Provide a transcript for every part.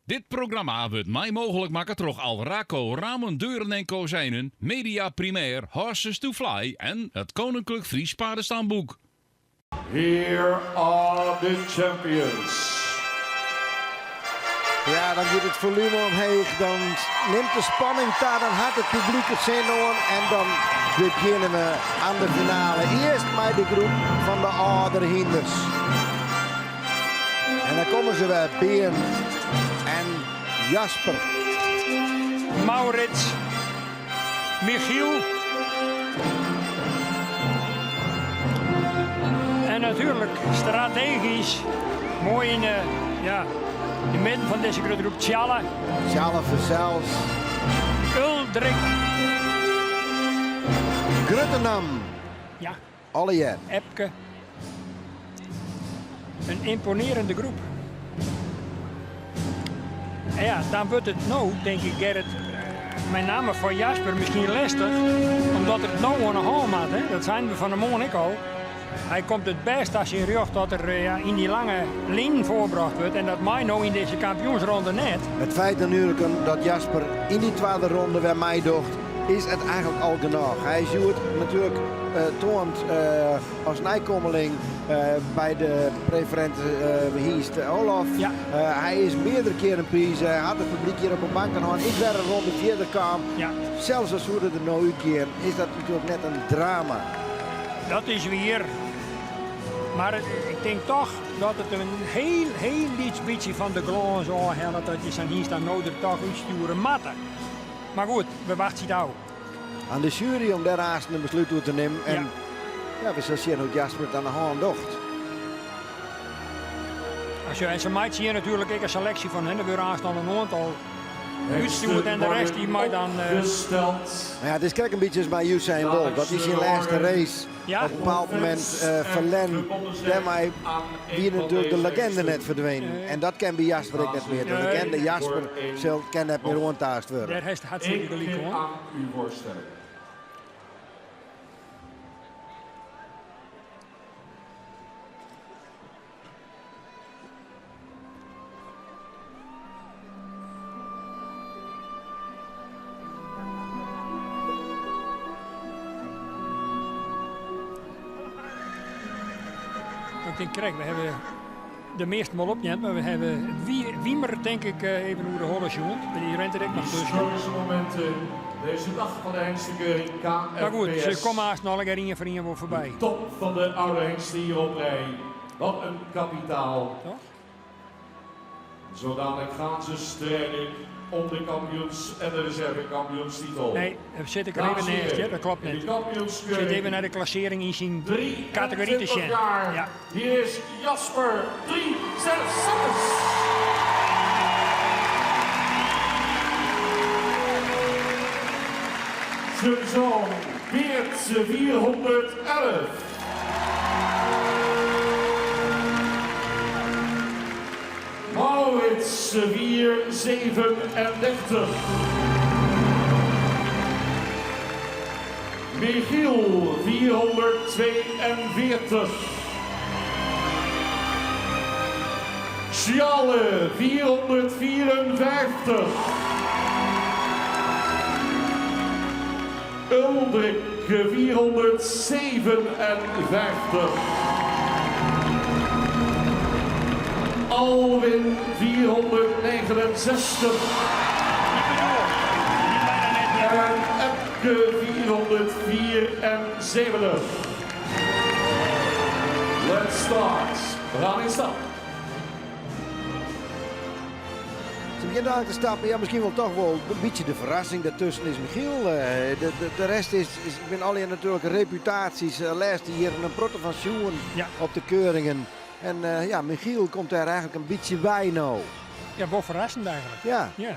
Dit programma wurdt mei mooglik makke troch Alraco Ramen, Deuren en Kozijnen, Media Primair, Horses to Fly en het Koninklijk Fries Paardenstamboek. Here are the champions. Ja, dan giet it folume omheech, dan nimt de spanning ta, dan hat it publyk it sin oan en dan begjinne we aan de finale. Earst mei de groep fan de âldere hynders. En dan komme se wer, Bearn en Jasper. Maurits, Michiel. En natuurlijk strategisch mooi in de, ja, de midden van deze grote groep Tjalle. Tjalle fansels. Uldrik. Grutte naam. Ja. Allegear. Epke. Een imponerende groep. En ja, dan wordt het no, denk ik, Gerrit, met name voor Jasper misschien lastig, omdat het no oan de hân moat. Hè? Dat zeiden we van de moarn ek al. Hy komt it bêst ta syn rjocht dat er ja, yn dy lange linen foarbrocht wurdt en dat mei no yn dizze kampioensronde net. It feit natuerlik dat Jasper yn dy twadde ronde wer meidocht, is it eigentlik al genôch. Hy is hjoed natuerlik toand as nijkommeling by de preferinte hynst Olaf. Ja. Hy is meardere kearen prize. Hy hat it publyk hjir op 'e banken hân. Is wer in ronde fierder kaam. Ja. Sels as soe er der no útgean, is dat natuerlik net in drama. Dat is wier. Mar ik tink toch dat it in hiel, hiel lyts bytsje fan de glâns ôfhellet dat je sa'n hynst dan no der toch útstjoere moatte. Mar goed, we wachtsje it ôf. Aan de sjuery om dêr aansten in beslút oer te nimmen. En Ja. ja, we sille sjen hoe't Jasper it aan de hân docht. As je, en se meitsje hjir natuerlik ek in seleksje fan, hè. Der wurde aanst al in oantal útstjoerd en de rest dy mei dan. Opgesteld. Nou ja, it is krekt in bytsje as mei Usain Bolt. Dat wie syn lêste race. Ja. Op in bepaald momint ferlern. Dêrmei wie natuerlik de legende net ferdwenen. En dat kin by Jasper ek net mear. De legende Jasper sil, kin net mear oantaast wurde. Dêr hast hartstikke gelyk oan. Aan u voorstellen. Ik tink krekt, we hawwe de measten wol opneamd, mar we hawwe Wiemer tink ik even oer de holle sjoen. Dy rint der ek noch tusken. Historische momenten deze dag van de hengstenkeuring KFPS. Mar goed, se komme aanst allegear ien foar ien wol foarby. De top van de oude hengsten hier op rij. Wat een kapitaal. Toch? Zo dadelijk gaan ze strijden om de kampioens en de reservekampioenstitel. Nee, dêr sit ik der even neist, hear. Dat klopt net. Ik sit even nei de klassearring yn syn kategory te sjen. Ja. Hier is Jasper 3 6 6. Zijn zoon Beert 411. Maurits 437. Michiel 442. Sjalle 454. Uldrik 457. Alwin 469. En Epke 474. Let's start. We gaan in stap. Se begjint dalik te stappen. Ja, miskien wol toch wol in bytsje de ferrassing dêrtusken is Michiel. De rest is, is binne allegear natuerlik reputaasjes. Lêste jierren in protte fan sjoen op de keuringen. En ja, Michiel komt dêr eigentlik in bytsje by no. Ja, wol ferrassend eigentlik. Ja. Ja.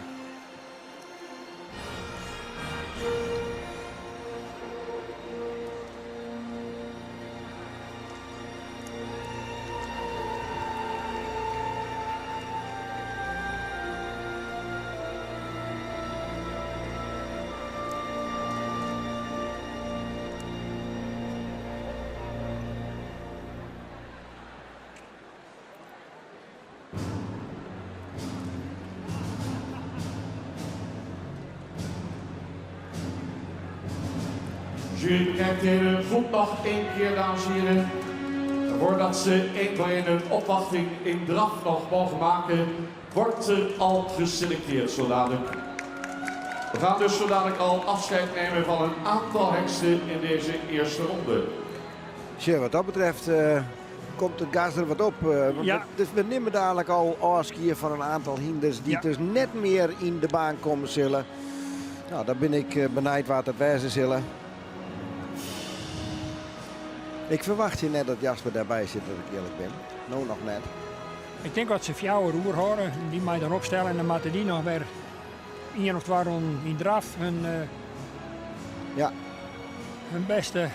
Jury bekijkt even goed nog één keer, dames en heren. Voordat ze één voor één hun opwachting in draf nog mogen maken, wordt er al geselecteerd zo dadelijk. We gaan dus zo dadelijk al afscheid nemen van een aantal hengsten in deze eerste ronde. Tja, wat dat betreft komt het gas er wat op. Want dus we nemen dadelijk al afscheid van een aantal hinders die dus net meer in de baan komen zullen. Nou, daar ben ik benijd waar het wijzen zullen. Ik verwacht je net dat Jasper daarbij zit, dat ik eerlijk ben. Nou, nog net. Ik denk dat ze fjouwer oer horen, die mij dan opstellen en dan moeten die nog weer één of twee ronden in draf hun beste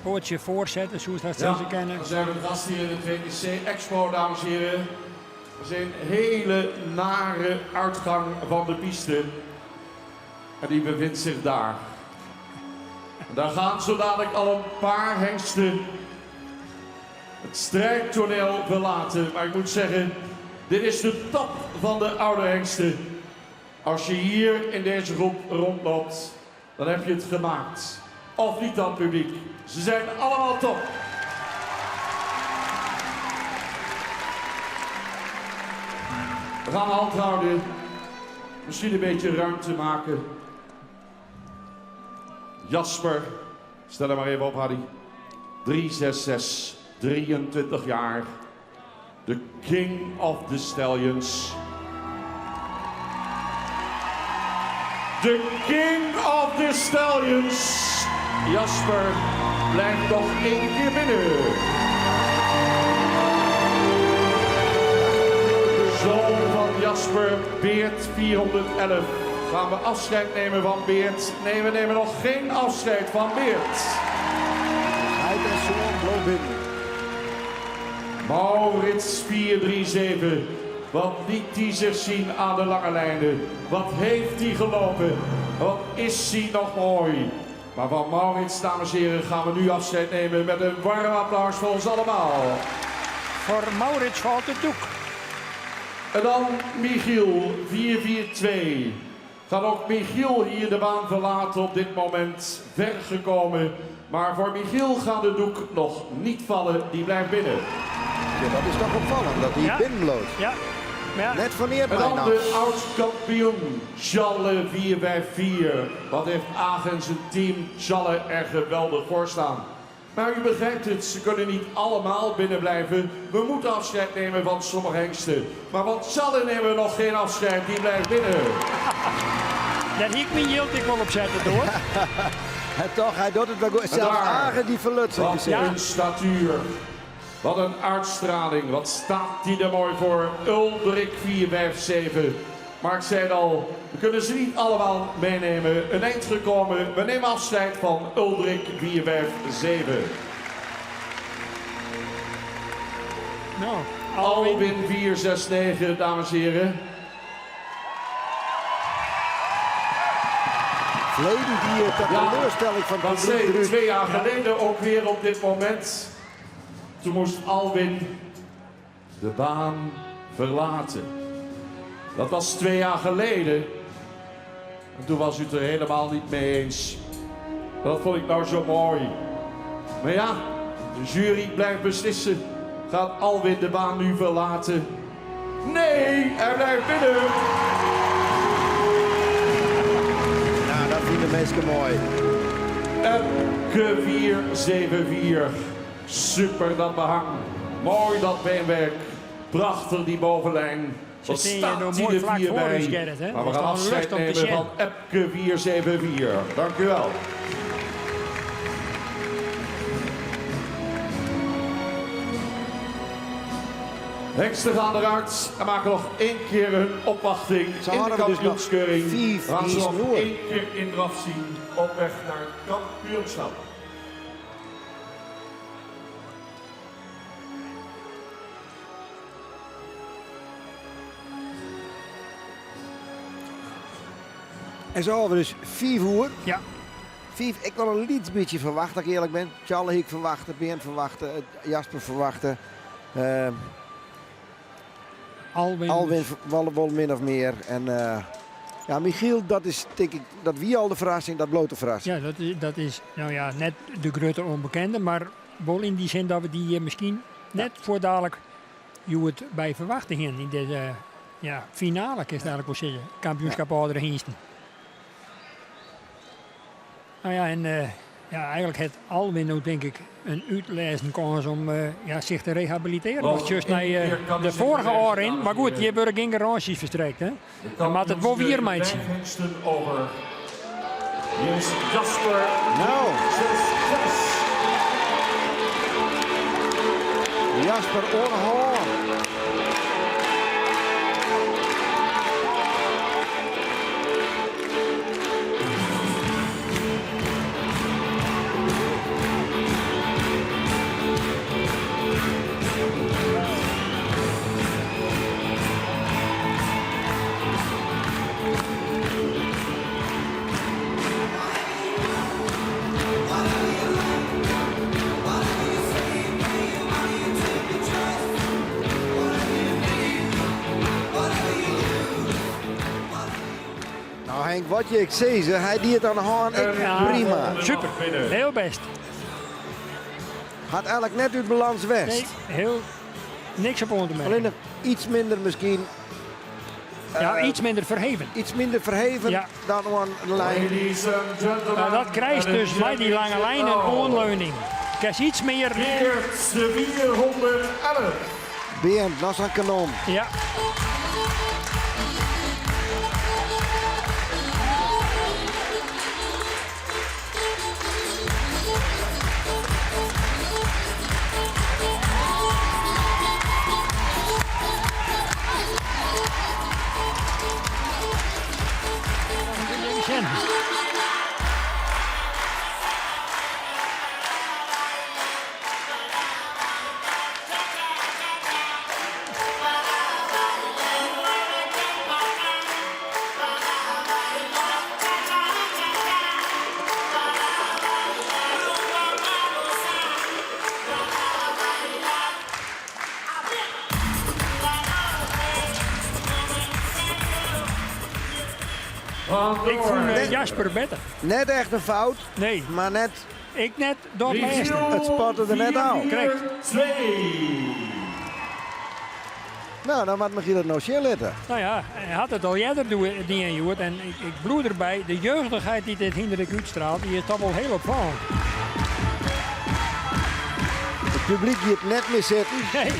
pootje voorzetten, zoals dat ze kennen. Dan zijn we de gast hier in de TDC Expo, dames en heren. Dat is een hele nare uitgang van de piste. En die bevindt zich daar. En daar gaan zo dadelijk al een paar hengsten het strijdtoneel verlaten. Maar ik moet zeggen, dit is de top van de oude hengsten. Als je hier in deze groep rondloopt, dan heb je het gemaakt. Of niet dan, publiek. Ze zijn allemaal top. We gaan halt houden. Misschien een beetje ruimte maken. Jasper, stel hem maar even op, Harry. 366, 23 jaar. De King of the Stallions. De King of the Stallions. Jasper blijft nog één keer binnen. Zoon van Jasper, Beert 411. Gaan we afscheid nemen van Beert? Nee, we nemen nog geen afscheid van Beert. Hij en zoon blauw binnen. Maurits 437. Wat liet hij zich zien aan de lange lijnen? Wat heeft hij gelopen? Wat is hij nog mooi? Maar van Maurits, dames en heren, gaan we nu afscheid nemen met een warm applaus voor ons allemaal. Voor Maurits valt het doek. En dan Michiel, 442. Gaat ook Michiel hier de baan verlaten op dit moment. Ver gekomen. Maar voor Michiel gaat de doek nog niet vallen. Die blijft binnen. Ja, dat is toch opvallend dat hij binnen loopt. Ja. Maar ja. Net van eer En dan bijna. de oud-kampioen, Challe 454. Wat heeft Agen en zijn team Challe er geweldig voor staan. Maar u begrijpt het, ze kunnen niet allemaal binnenblijven. We moeten afscheid nemen van sommige hengsten. Maar van Challe nemen we nog geen afscheid, die blijft binnen. Daar hiek mijn jild ik wel op zetten door. En toch, hij doet het wel goed. En Zelfs daar. Agen die verlut zijn Wat gezicht. een statuur. Wat een uitstraling. Wat staat die er mooi voor. Uldrik 457. Maar ik zei het al, we kunnen ze niet allemaal meenemen. Een eind gekomen. We nemen afscheid van Uldrik 457. Nou, Alwin. Alwin 469, dames en heren. Verleden die dat teleurstelling van Dat het zei publiek eruit. 2 jaar geleden ook weer op dit moment. Toen moest Alwin de baan verlaten. Dat was 2 jaar geleden. En toen was u het er helemaal niet mee eens. Dat vond ik nou zo mooi. Maar ja, de jury blijft beslissen. Gaat Alwin de baan nu verlaten? Nee, hij blijft binnen. Nou, dat vinden mensen mooi. Epke 474. Super dat behang. Mooi dat beenwerk. Prachtig die bovenlijn. Ze Wat staan hier staat nog hij mooi er vlak vier voor bij. ons, Gerrit, hè? Maar we Dat is gaan toch een afscheid lust om te nemen zien. van Epke 474. Dank u wel. Hengsten gaan eruit en maken nog 1 keer hun opwachting Ze in de hadden dus nog kampioenskeuring. 4 We gaan ze nog snoer. 1 keer in draf zien op weg naar het kampioenschap. En zo hadden we dus 4 uur. 4, ik had een liet beetje verwacht, dat ik eerlijk ben. Charlie ik verwachtte, Bernd verwachtte, Jasper verwachtte. Alwin. Alwin wel min of meer. En Ja, Michiel, dat is tink ik, dat wie al de ferrassing, dat bliuwt de ferrassing. Ja, dat is no ja, net de grutte ûnbekende, mar wol yn dy sin dat we dy miskien net fuortdalik hjoed by ferwachte hienen yn dizze ja, finale, kinst eigenlik wol sizze. Kampioenskip âldere hynsten. No ja, en ja, eigenlik hat Alwin no tink ik in útlêzen kâns om ja, sich te rehabilitearjen. Of just nei de foarige ôfrin. Mar goed, hjir wurde gjin garânsjes ferstrekt. Hè? Dan moat it wol wier meitsje. Over. Hier is Jasper. Nou. 6, 6. Jasper oan de hân. Nou Henk, wat je ek sizze, hy die it oan de hân ek prima. Super, hiel bêst. Hat eigenlik net út balâns west. Nee, hiel niks op oan te merken. Allinnich iets minder miskien. Ja, iets minder ferheven. Iets minder ferheven Ja. dan oan de lijn. Ladies and gentlemen. Nou, dat krijst dus mei dy lange lijn en oanleuning. Kinst iets mear. Geert de 411. Beant, dat is in kanon. Ja. Ik fûn Jasper better. Net echt in fout, Nee, mar net, ek net dat lêste. it spatte der net ôf. Krekt. 2. Nou, dan moat Michiel it no sjen litte. No ja, hy hat it al earder dien hjoed en ik bliuw derby. De jeugdichheid dy't dit hynder ek útstraalt, dy is toch wol hiel opfallend. It publyk giet net mear sitten. Nee.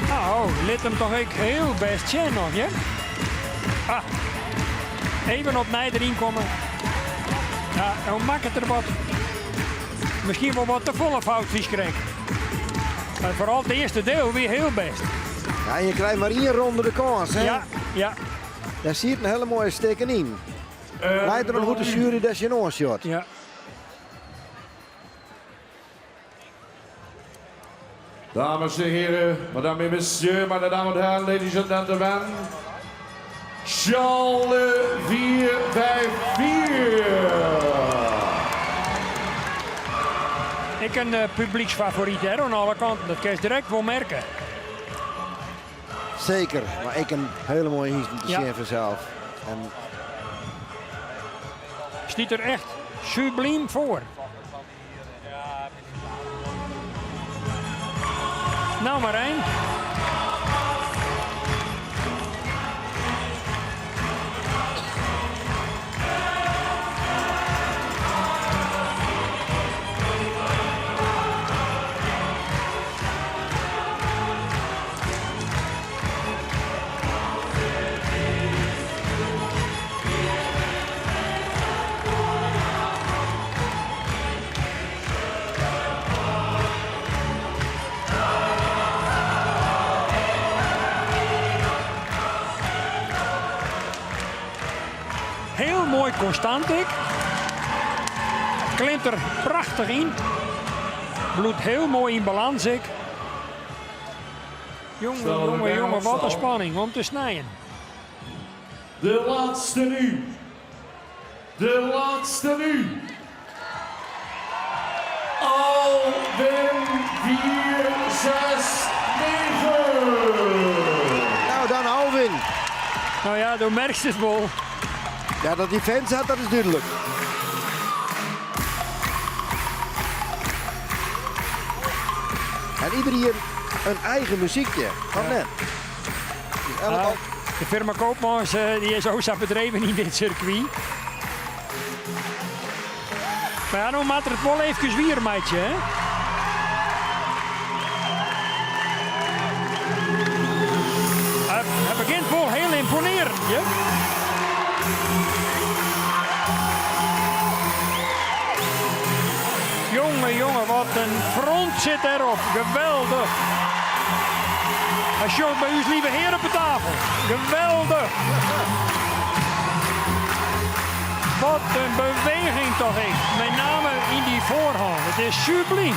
Nou, lit him toch ek hiel bêst sjen noch, ja? Ah, even opnij deryn komme. Ja, no makket er wat, miskien wol wat te folle foutsjes krekt. Mar foaral it earste diel wie hiel bêst. Ja, je krijt mar ien ronde de kâns, hè? Ja. Dêr siet in hiele moaie stikken yn. Leit der oan hoe't de sjuery dêr tsjinoan sjocht. Ja. Dames en heren, madame et messieurs, meine Damen und Herren, ladies and gentlemen. Charles 454. Ek in publyksfavoryt hè, oan alle kanten. Dat kinst direkt wol merke. Seker, mar ek in hiele moaie hynst om te sjen fansels. En Stiet der echt sublym foar. Nou Marijn. Hiel moai konstant ek. Klimt der prachtich yn. Bliuwt hiel moai yn balâns ek. Jonge, jonge, jonge, wat in spanning om te snijen. De laatste nu. De laatste nu. Alwin 4, 6, 9. Nou, dan Alwin. Nou ja, do merkst it wol. Ja, dat dy fans hat, dat is dúdlik. En iedereen in eigen muzykje, fan net. Dus elk Ah, de firma Koopmans eh, die is ook zo bedreven in dit circuit. Maar ja, no moat er it wol eefkes wier meitsje, hè? Hy begjint wol hiel ymponearjend, ja. Jonge, jonge, wat in front sit derop. Geweldich. Hy sjocht by ús lieve hear op de tafel. Geweldich. Wat in beweging toch ek. Met name yn dy foarhân. It is sublym.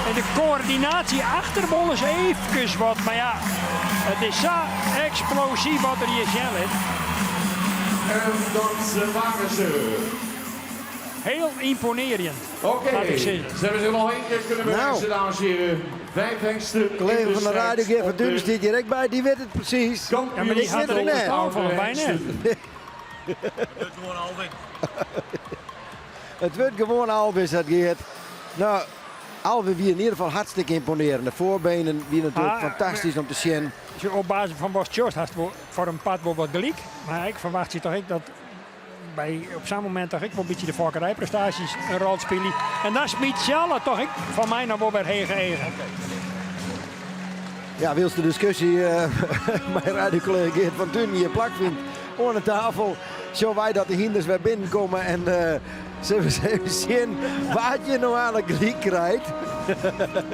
En de koördinaasje achter wol ris eefkes wat, mar ja, it is sa eksplosyf wat er hjir sjen lit. En dat waren ze. Hiel ymponearjend. Oké, Laat ik zeggen. ze hebben zich nog één keer kunnen bewijzen, Nou. dames en heren. Vijf hengsten in Collega de van de strijd radio Geert van op de Dunen zit direct bij, die weet het precies. Ja, maar die Ik had weet er het ook net. verstand van, of wij net. Het wordt gewoon Alwin, zegt Geert. Nou, Alwin wie in ieder geval hartstikke imponerend. De voorbenen wie natuurlijk Ah, fantastisch om te zien. Dus op basis van Bas Tjost had voor een part wel wat gelijk. Maar ik verwacht je toch ook dat bij, op zo'n moment toch ik wel een beetje de fokkerijprestaties een rol spelen. En dan smiet Sjalle toch ik van mij nog wel weer hege egen. Ja, wylst de diskusje mei radiokollega Geert van Tunen hjir plakfynt oan de tafel. Sjogge wy dat de hynders wer binnenkomme en sille we ris even sjen wa't hjir no eigenlik gelyk krijt.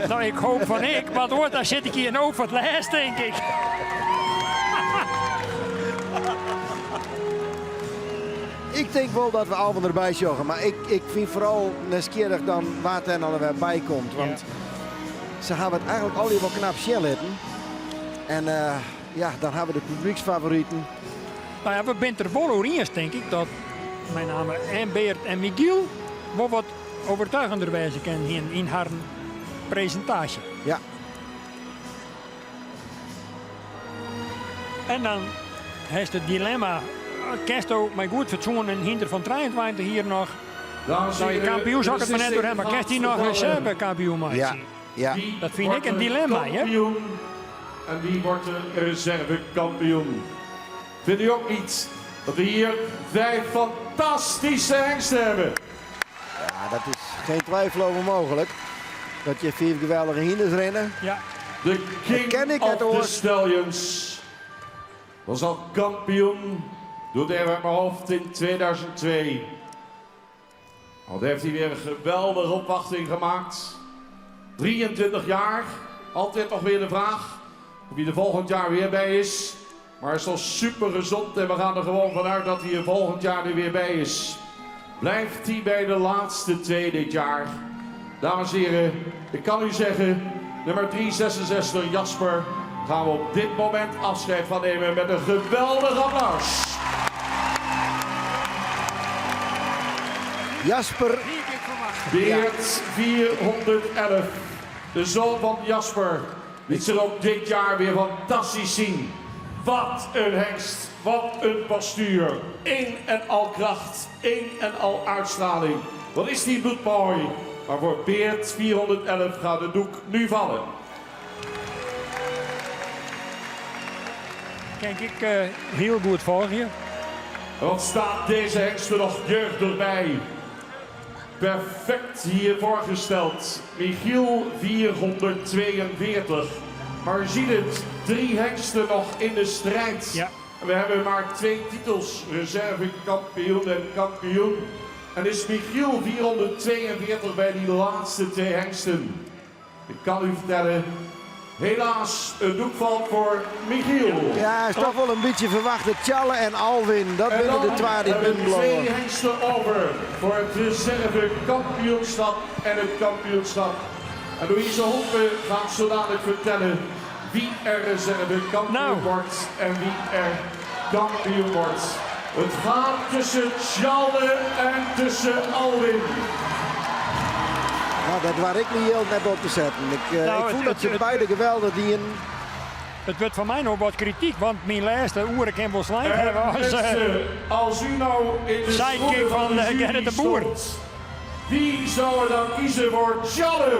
Nou, ik hoop fan ik, want oars dan sit ik hjir no foar it lêst, tink ik. Ik tink wol dat we Alwin derby sjogge, mar ik, ik fyn foaral nijsgjirrich dan wa't der dan wer by komt. Want se hawwe it eigenlik allegear wol knap sjen litten. En ja, dan hawwe we de publyksfavoriten. Nou ja, we binne it der wol oer iens, tink ik, dat met name en Beert en Michiel wol wat oertsjûgjender wêze kinne yn harren presintaasje. En dan hast it dilemma, kinsto mei goed fatsoen in hynder fan 23 jier noch, Dames en nou je heren, kampioen zal ik de het maar net door hebben, maar kinst dy noch gaat reserve kampioen meitsje? Ja. Wie Dat vind wordt ik een de dilemma, hè? kampioen En wie wordt de reservekampioen? Vindt u ook niet dat we hier vijf fantastische hengsten hebben? Ja, dat is geen twijfel over mogelijk. Dat je vier geweldige hynders rennen. Ja. De king ken ik of het the oor. Stallions was al kampioen. Doet even uit mijn hoofd in 2002. Al heeft hij weer een geweldige opwachting gemaakt. 23 jaar. Altijd nog weer de vraag of hij er volgend jaar weer bij is. Maar hij is nog super gezond en we gaan er gewoon vanuit dat hij er volgend jaar er weer bij is. Blijft hij bij de laatste twee dit jaar? Dames en heren, ik kan u zeggen, nummer 366 Jasper gaan we op dit moment afscheid van nemen met een geweldig applaus. Jasper. Beert 411, de zoon van Jasper, liet zich ook dit jaar weer fantastisch zien. Wat een hengst, wat een postuur. Een en al kracht, een en al uitstraling. Wat is die bloedmooi. Maar voor Beert 411 gaat de doek nu vallen. Kijk, ik hiel goed folgje. Wat staat deze hengst er nog jeugdig bij. Perfect hier voorgesteld. Michiel 442. Maar u ziet het, drie hengsten nog in de strijd. We hebben maar twee titels, reservekampioen en kampioen. En is Michiel 442 bij die laatste twee hengsten. Ik kan u vertellen, Helaas, het doek valt voor Michiel. Ja, is toch wel een beetje verwachte. Tjalle en Alwin, dat En binnen de dan twa die hebben we binnen twee hengsten over voor het reserve kampioenschap en het kampioenschap. En Louise Hompe gaat zo dadelijk vertellen wie er reserve kampioen Nou. wordt en wie er kampioen wordt. Het gaat tussen Tjalle en tussen Alwin. Nou, dat waar ik me heel net op te zetten. Ik, Nou, ik voel dat ze beide geweldig die in. Het wordt van mij nog wat kritiek, want mijn laatste oeren kan wel slijm En hebben als, mensen, als u nou in de sidekick schoenen van van, de jury Gerrit de Boer. stond, wie zou er dan kiezen voor Tjalle?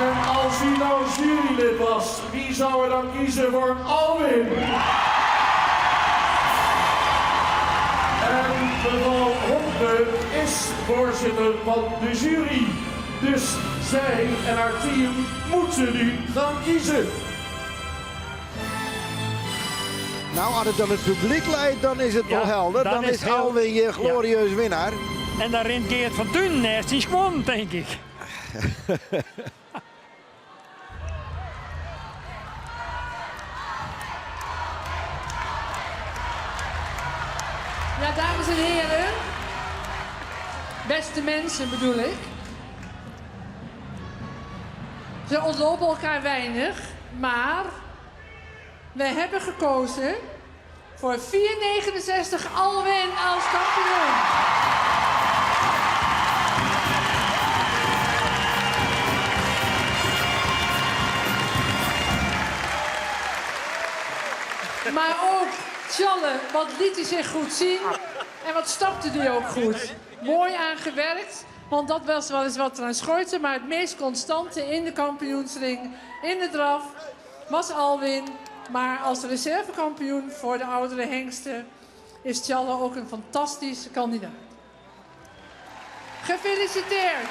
En als u nou jurylid was, wie zou er dan kiezen voor Alwin? En mevrouw Hompe is voorzitter van de jury. Dus zij en haar team moeten nu gaan kiezen. Nou, als het dan het publiek leidt, dan is het Ja, wel helder. dan Dan, is is het heel- Alwin je glorieus winnaar. En daar rent Geert van Tunen naast die schoen, denk ik. Ja, dames en heren. Beste mensen bedoel ik. Ze ontlopen elkaar weinig, maar we hebben gekozen voor 4,69 Alwin als kampioen. Maar ook Tjalle, wat liet hij zich goed zien en wat stapte hij ook goed. Mooi aangewerkt, want dat was wel eens wat eraan schortte. Maar het meest constante in de kampioensring, in de draf, was Alwin. Maar als reservekampioen voor de oudere hengsten is Tjalle ook een fantastische kandidaat. Gefeliciteerd!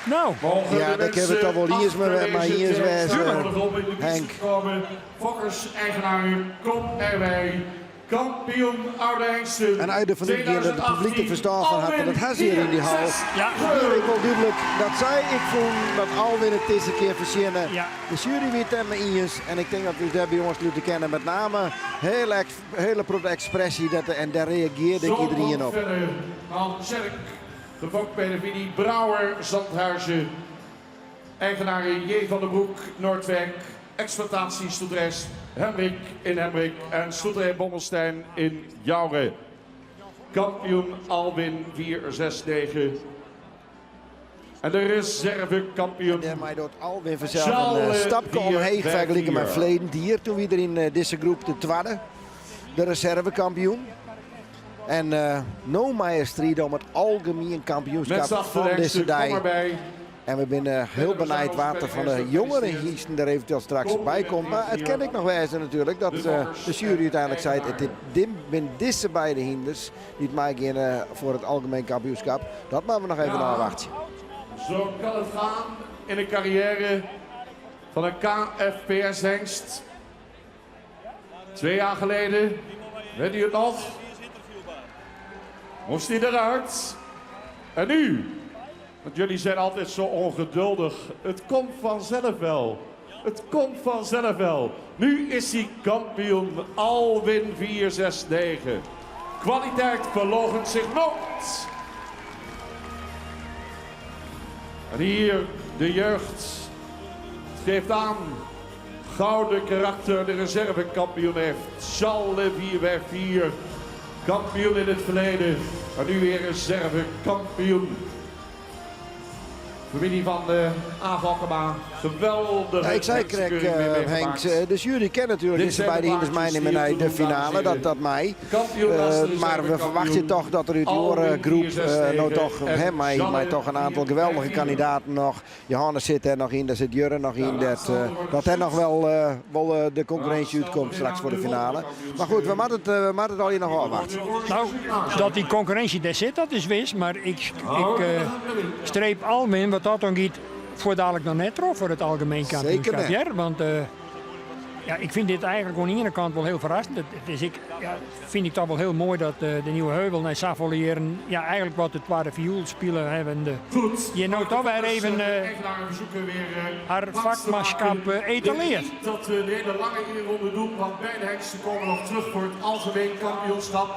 Nou, Mogen Ja, de dat hebben we mensen toch wel hier eens maar- achter maar deze hier eens tent wijzen, staan om in de piste Henk. te komen. Fokkers, eigenaar, kom erbij. Kampioen Oude Hengsten. En uit de van dat het publiek te verstaan van had, want het has hier in die hal. Ja. Hier ik wel duidelijk dat zij, ik vond dat Alwin het deze keer verzinnen. Ja. De jury weet het met eens. En ik denk dat we daar bij ons moeten kennen. Met name hele, hele grote expressie. Dat, en daar reageerde ik Zo iedereen komt op. verder Han Zerk, de Fok bij de Vini, Brouwer, Zandhuizen. Eigenaar J. van den Broek, Noordwijk. Exploitatie Stoeterijs Hemrik in Hemrik en Stoeterij Bommelstein in Jouren. Kampioen Alwin 469. En de reservekampioen Daarmee doet Alwin vanzelf een Charles stapje omheen 4 vergeleken met 4. verleden dier. Toen we er in deze groep de tweede, de reservekampioen. En no maestrie om het algemeen kampioenschap met van de deze kom dag. erbij. En we zijn heel benieuwd wat er van de jongere hiesten er eventueel straks bij komt. Maar het kan ik nog wijzen natuurlijk dat de jury uiteindelijk zei: het dit zijn deze beide hinders die het mij gaan voor het algemeen kampioenschap. Dat moeten we nog even Ja. afwachten. Zo kan het gaan in de carrière van een KFPS-hengst. 2 jaar geleden, weet u het nog? Moest hij eruit. En nu? Want jullie zijn altijd zo ongeduldig. Het komt vanzelf wel. Het komt vanzelf wel. Nu is hij kampioen Alwin 469. Kwaliteit verloochent zich nooit. En hier de jeugd. Het geeft aan. Gouden karakter, de reservekampioen heeft. Charles 4 bij 4. Kampioen in het verleden. Maar nu weer reservekampioen. Familie van de A. Valkema. Geweldige Ja, ik zei krek, hengstenkeuring weer Henk, meegemaakt. de jury kent natuurlijk Dit deze zijn de beide hinders plaatjes mij en die mij het de doen, dames en finale, dat, heren. dat mij. Kampioen naast de Maar we reservekampioen. verwachten toch dat er uit die Alwin orengroep 469 nou toch, en hè, mij, Janne mij toch een aantal 4 geweldige 4. kandidaten nog. Johannes zit er nog in, daar zit Jurre nog in. Dat, dat er nog wel, de concurrentie uitkomt straks voor de finale. Maar goed, we moeten het, we moeten het al hier nog afwachten. nou, dat die concurrentie daar zit, dat is wis. Maar ik streep Alwin, wat dat dan gaat, voor dadelijk nog net voor het algemeen kampioenschap. Zeker Ja, want Ja, ik fyn dit eigenlik oan de iene kant wol hiel ferrassend. It is ek, ja, fyn ik toch wol hiel moai dat de Nieuwe Heuvel nei safolle jierren ja, eigenlik wat de twadde fioel spile hawwende Goed, hjir no mag ik toch de wer volgende even eigenaar verzoeken weer har plaats te maken. fakmanskap Ik denk etaleert. niet dat we de hele lange ereronde doen, want beide hengsten komen nog terug voor het algemeen kampioenschap.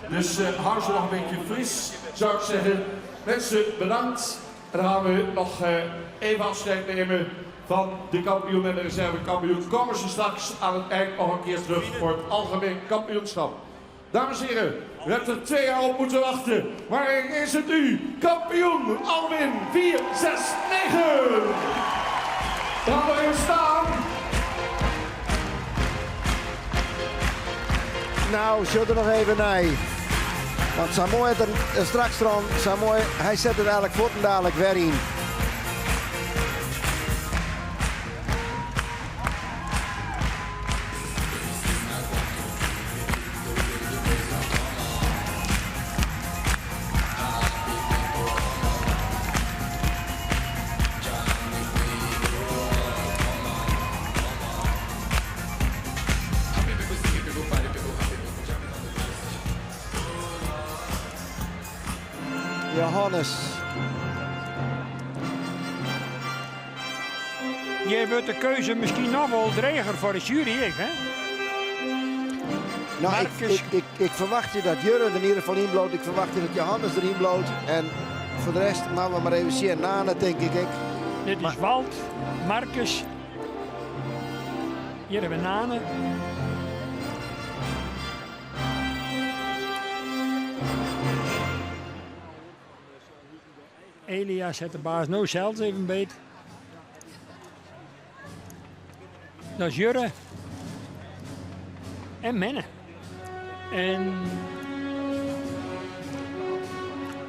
Dus hou ze nog een beetje fris, zou ik zeggen. Mensen, bedankt. En dan gaan we nog even afscheid nemen van de kampioen en de reservekampioen. Komen ze straks aan het eind nog een keer terug voor het algemeen kampioenschap. Dames en heren, u hebt er 2 jaar op moeten wachten. Maar is het nu kampioen Alwin 4, 6, 9. Laten we even staan. Nou, zit er nog even nei. Want Samoy het er straks dan. Samoy, hij zet het eigenlijk voort en dadelijk weer in. Johannes. Hjir wurdt de keuze miskien noch wol dreger foar de sjuery ek, hè? Nou, ik, Marcus. ik, ik, ik ferwachtsje dat Jurre der yn ieder gefal yn bliuwt. Ik ferwachtsje dat Johannes deryn bliuwt. En foar de rest moatte we mar even sjen. Nane, tink ik ek. Dit is Walt, Marcus. Hjir hawwe we Nane. Elias hat de baas no sels even beet. Dat is Jurre en Menne. En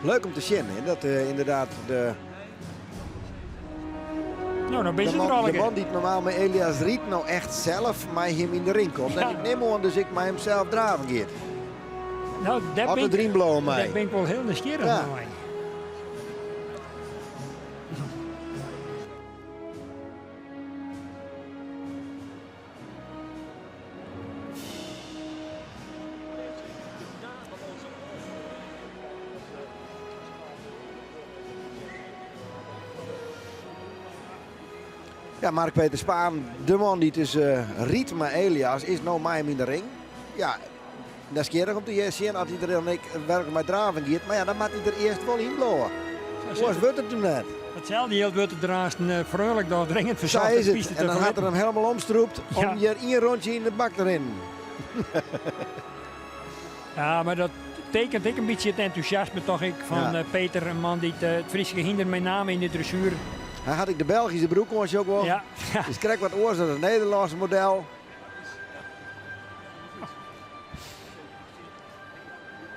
Leuk om te sjen, hè, dat ynderdaad de No, dan binne De se der man, al de man dy't normaal mei Elias rydt, no echt sels mei him yn de ring komt. En ik nim oan dus ek mei him sels draven giet. No, dêr As bin er deryn bliuwe mei. Dêr bin ik wol hiel nijsgjirrich nei. Ja, Mark-Peter Spaan, de man dy't dus rydt mei Elias, is no mei him yn de ring. Ja, nijsgjirrich om te sjen as hy der dan ek werklik mei draven giet. Mar ja, dan moat hy der earst wol yn bliuwe. Oars wurdt it him net. Itselde jild wurdt it der aanst freonlik doch dringend Sa fersocht is de it. piste En te dan hat er ferlitten. him helemaal omstrûpt om Ja. hjir ien rûntsje yn de bak te rinnen. Ja, mar dat tekent ek in bytsje it entûsjasme toch ek fan Ja. Peter, in man dy't it Fryske hynder mei name yn de dressuer. Hy hat ek de Belgyske broek oan, sjoch ik wol. Ja. Is krekt wat oars dan it Nederlânske model.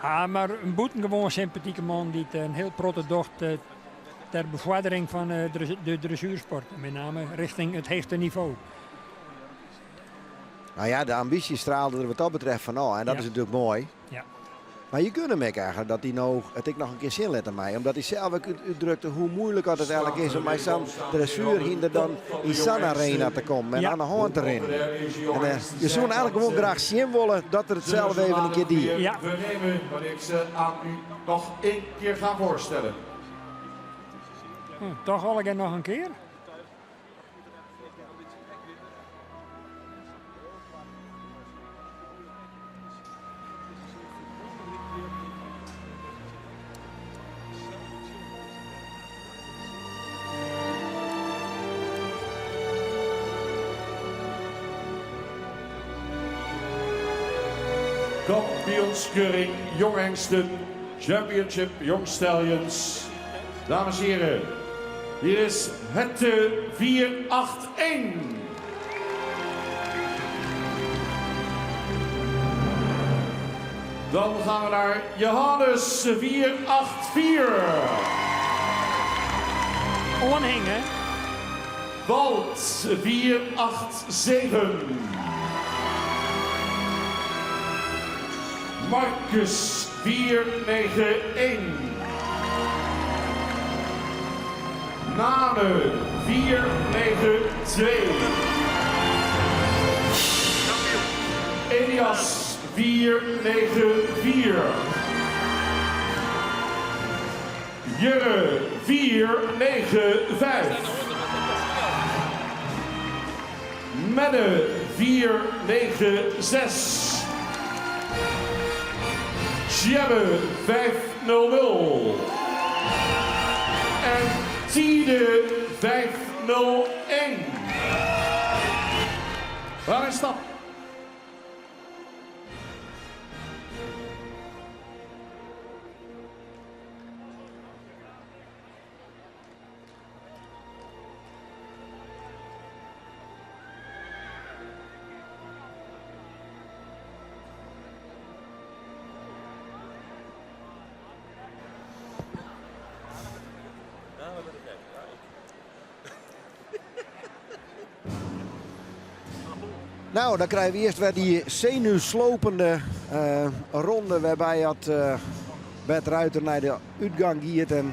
Ah, mar in bûtengewoan sympatike man dy't in hiel protte docht ter befoardering fan de dressuersport, mei name richting it heechste nivo. Nou ja, de ambysje straalde der wat dat betreft fan ôf en dat is natuerlik moai. Mar je gunne him ek eigenlik dat hy no it ek noch in kear sjen litte mei. Omdat hy sels ek útdrukte hoe muoilik dat it eigenlik is om mei sa'n dressuerhynder dan yn sa'n arena te kommen en Ja. oan de hân te rinnen. En je soene eigenlik gewoan graach sjen wolle dat er it sels even in kear die. Ja. We nemen wanneer ik ze aan u nog één keer ga voorstellen. Toch allegear noch in kear? Kampioenskeuring Jonghengsten, Championship Young Stallions. Dames en heren, hier is het 481. Dan gaan we naar Johannes 484. Oanhing, hè? Walt 487. Marcus 491. Nane 492. Elias 494. Jurre 495. Menne 496. Tjebbe 500. En Tiede 501. Waar is stap? Nou, dan krijgen we eerst weer die zenuwslopende ronde waarbij had Bert Ruiter naar de uitgang giet en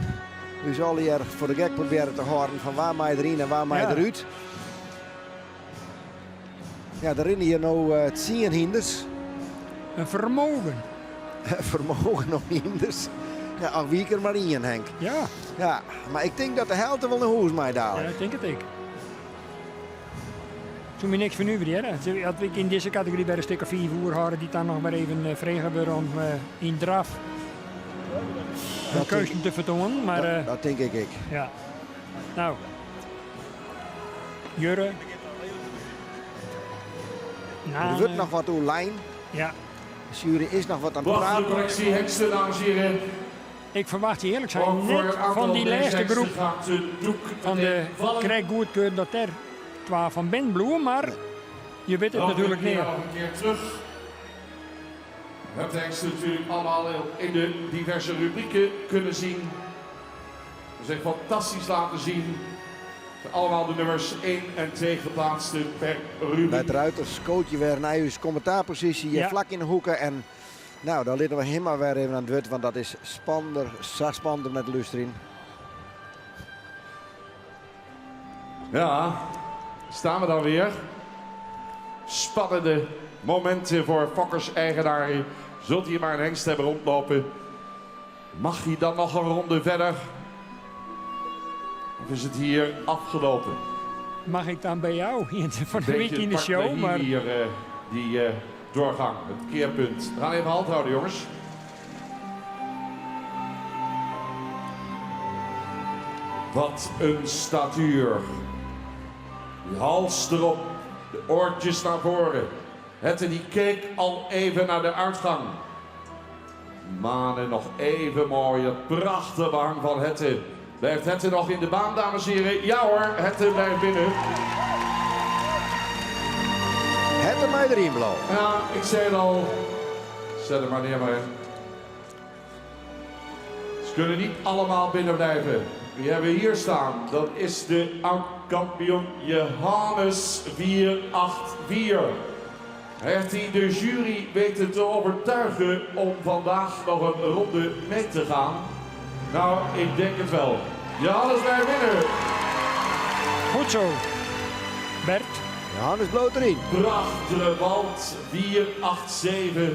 u zal hier voor de gek proberen te houden van waar mij erin en waar mij eruit. Ja, daar rennen hier nou 10 hinders. Een vermogen. Vermogen nog hinders. Ja, ach, wie er maar in, Henk. Ja. Ja, maar ik denk dat de helft wel naar huis mij dadelijk. Ja, ik denk het ik. Toen me niks van u weer, hè. Had ik in deze categorie bij de stuk of 4 uur hadden die dan nog maar even vregen worden om in draf een keuze te vertonen. Maar, Dat denk ik ik. Ja. Nou, Jurre. Er wordt nog wat oer lijn. Ja. De jury is nog wat aan het Wacht, de praten. correctie, hengsten, dames en heren. Ik verwacht eerlijk zijn Ook voor net het aantal van die deze laatste hengsten groep gaat de doek van de meteen vallen. krijg goedkeur dat er 12 van Ben bloemen, maar je weet het Nog natuurlijk een keer, niet. Nog een keer terug. We hebben de hengsten natuurlijk allemaal in de diverse rubrieken kunnen zien. Ze zijn fantastisch laten zien. Allemaal de nummers 1 en 2 geplaatste per rubriek. Bert Ruiters coach je weer naar je commentaarpositie hier vlak in de hoeken. En nou, dan laten we hem maar weer even aan het woord, want dat is spander, spander met lustrin. Ja, staan we dan weer. Spannende momenten voor fokkers-eigenaren. Zult hier maar een hengst hebben rondlopen. Mag hij dan nog een ronde verder? Of is het hier afgelopen? Mag ik dan bij jou hier van de Beetje week in de het pak show? bij Maar hier die doorgang, het keerpunt. We gaan even halt houden, jongens. Wat een statuur. Die hals erop, de oortjes naar voren. Hette die keek al even naar de uitgang. Manen nog even mooi, het prachtige behang van Hette. Blijft Hette nog in de baan, dames en heren? Ja hoor, Hette blijft binnen. Hette mij erin, blauw. Ja, ik zei het al. Zet hem maar neer, maar. Ze kunnen niet allemaal binnen blijven. Wie hebben we hier staan? Dat is de oud-kampioen Johannes 484. Heeft hij de jury weten te overtuigen om vandaag nog een ronde mee te gaan? Nou, ik denk het wel. Johannes blijft binnen. Goed zo, Bert. Johannes bloot erin. Prachtige band, 487.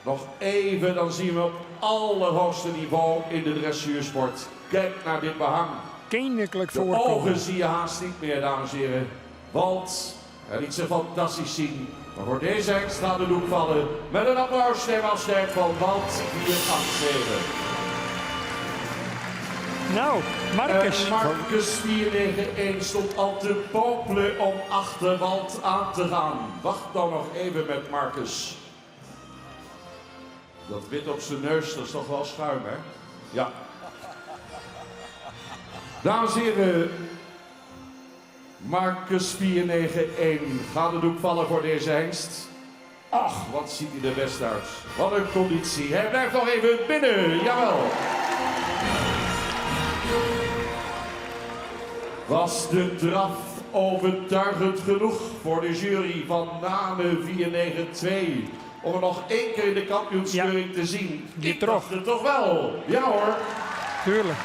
Nog even, dan zien we op allerhoogste niveau in de dressuursport. Kijk naar dit behang. Koninklijk De voorkomen. ogen zie je haast niet meer, dames en heren. Want hij liet ze fantastisch zien. Maar voor deze hengst gaat de doek vallen. Met een applaus neem afscheid van Walt 487. Nou, Marcus. En Marcus 491 stond al te popelen om achter Walt aan te gaan. Wacht dan nog even met Marcus. Dat wit op zijn neus, dat is toch wel schuim, hè? Ja. Dames en heren, Marcus 491 gaat de doek vallen voor deze hengst. Ach, wat ziet hij er best uit. Wat een conditie. Hij blijft nog even binnen, jawel. Was de draf overtuigend genoeg voor de jury van Nane 492 om er nog één keer in de kampioenskeuring te zien? Die Ik trof. dacht het toch wel. Ja hoor. Tuurlijk.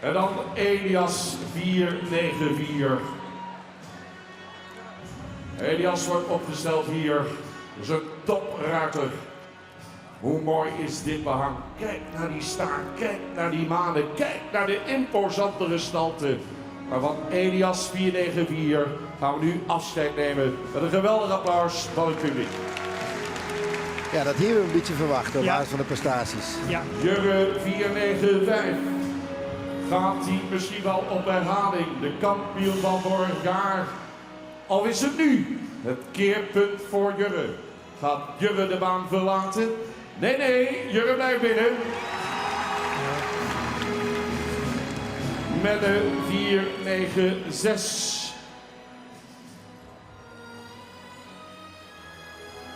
En dan Elias 494. Elias wordt opgesteld hier. Dat is een topruiter. Hoe mooi is dit behang? Kijk naar die staart, kijk naar die manen, kijk naar de imposante gestalte. Maar van Elias 494 gaan we nu afscheid nemen met een geweldig applaus van het publiek. Ja, dat hier we een beetje verwacht op Ja. basis van de prestaties. Ja, Jurre 495 gaat hij misschien wel op herhaling. De kampioen van vorig jaar. Al is het nu het keerpunt voor Jurre. Gaat Jurre de baan verlaten? Nee, nee, Jurre blijft binnen. Met de 496.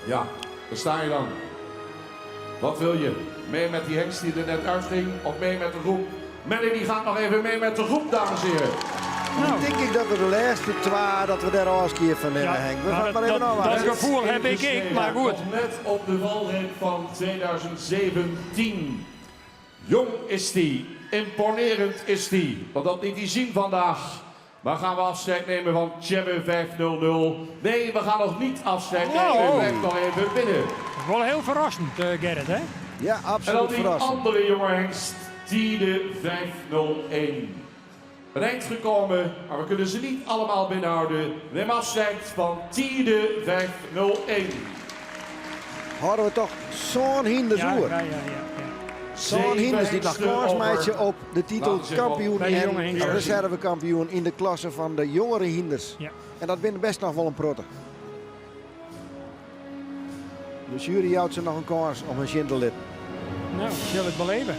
Ja, daar sta je dan. Wat wil je? Mee met die hengst die er net uitging of mee met de groep? Melle die gaat nog even mee met de groep, dames en heren. nou. Denk ik dat we de laatste twee, dat we daar al eens een keer van nemen, Ja, Henk. We maar gaan het maar even dat- afwachten. dat gevoel heb ik, ik, maar goed. Nog net op de valreep van 2017. Jong is die, imponerend is die. Want dat liet hij zien vandaag. Maar gaan we afscheid nemen van Tjebbe 500? Nee, we gaan nog niet afscheid nemen. Oh. Blijf nog even binnen. Wel heel verrassend, Gerrit, hè? Ja, En dan absoluut die verrassend. andere jonge hengst, Tiede 501. Een eind gekomen, maar we kunnen ze niet allemaal binnenhouden. Neem afscheid van Tiede 501. Houden we toch zo'n hinders Ja, oer. ja, ja, ja, ja. Zo'n hinders die nog kans maakt op de titel Laten ze kampioen Bij de jonge en hinders. reservekampioen in de klasse van de jongere hinders. Ja. En dat wint best nog wel een protte. De jury houdt ze nog een kans om een zin te litten. Nou, ik zal het beleven.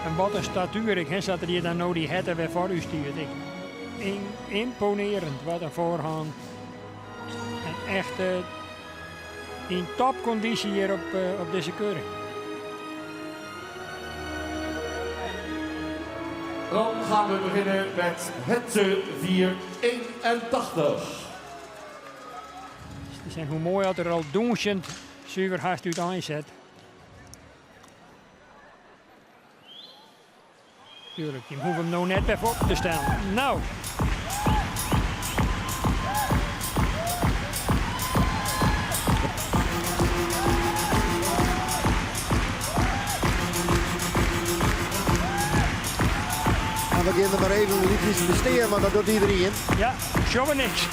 En wat een statuur, ik hè, zat er hier dan nou die herten weer voor u stuurt. Ik, imponerend, wat een voorhand. En echt in topconditie hier op deze keuring. Dan gaan we beginnen met het 481. Dus zijn hoe mooi dat er al doensend zuiver haast uit aanzet. Tuurlijk, je hoeft hem nou net even op te stellen. Nou. En we gaan er maar even een liedje besteden, want dat doet iedereen. Ja, zo niks.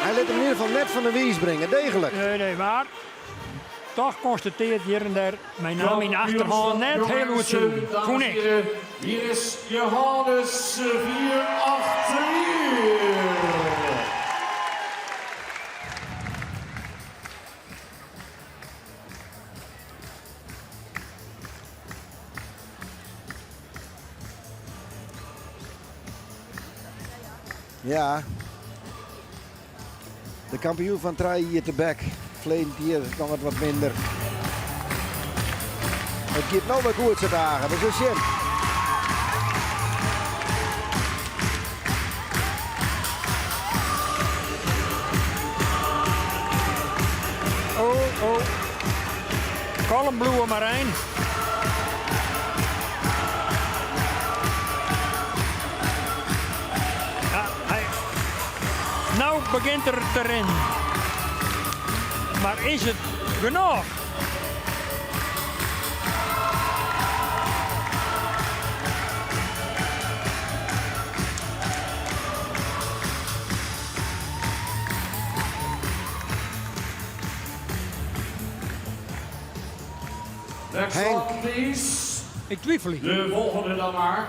Hij liet hem in ieder geval net van de wies brengen, degelijk. Nee, nee, maar toch constateert hier en daar mijn naam in de achterhand net heel goed zien. Dames Vond en ik. heren, hier is Johannes 483. Ja. De kampioen van Trai hier te bek. Vleent hier kan het wat minder. Het gaat nou wel goed dagen. Dat is een. Oh, oh. Kalm bloeien Marijn. Ja, hij... Nou begint er te rennen. Maar is het genoeg? Next Henk. one, please. Ik twijfel niet. De volgende dan maar.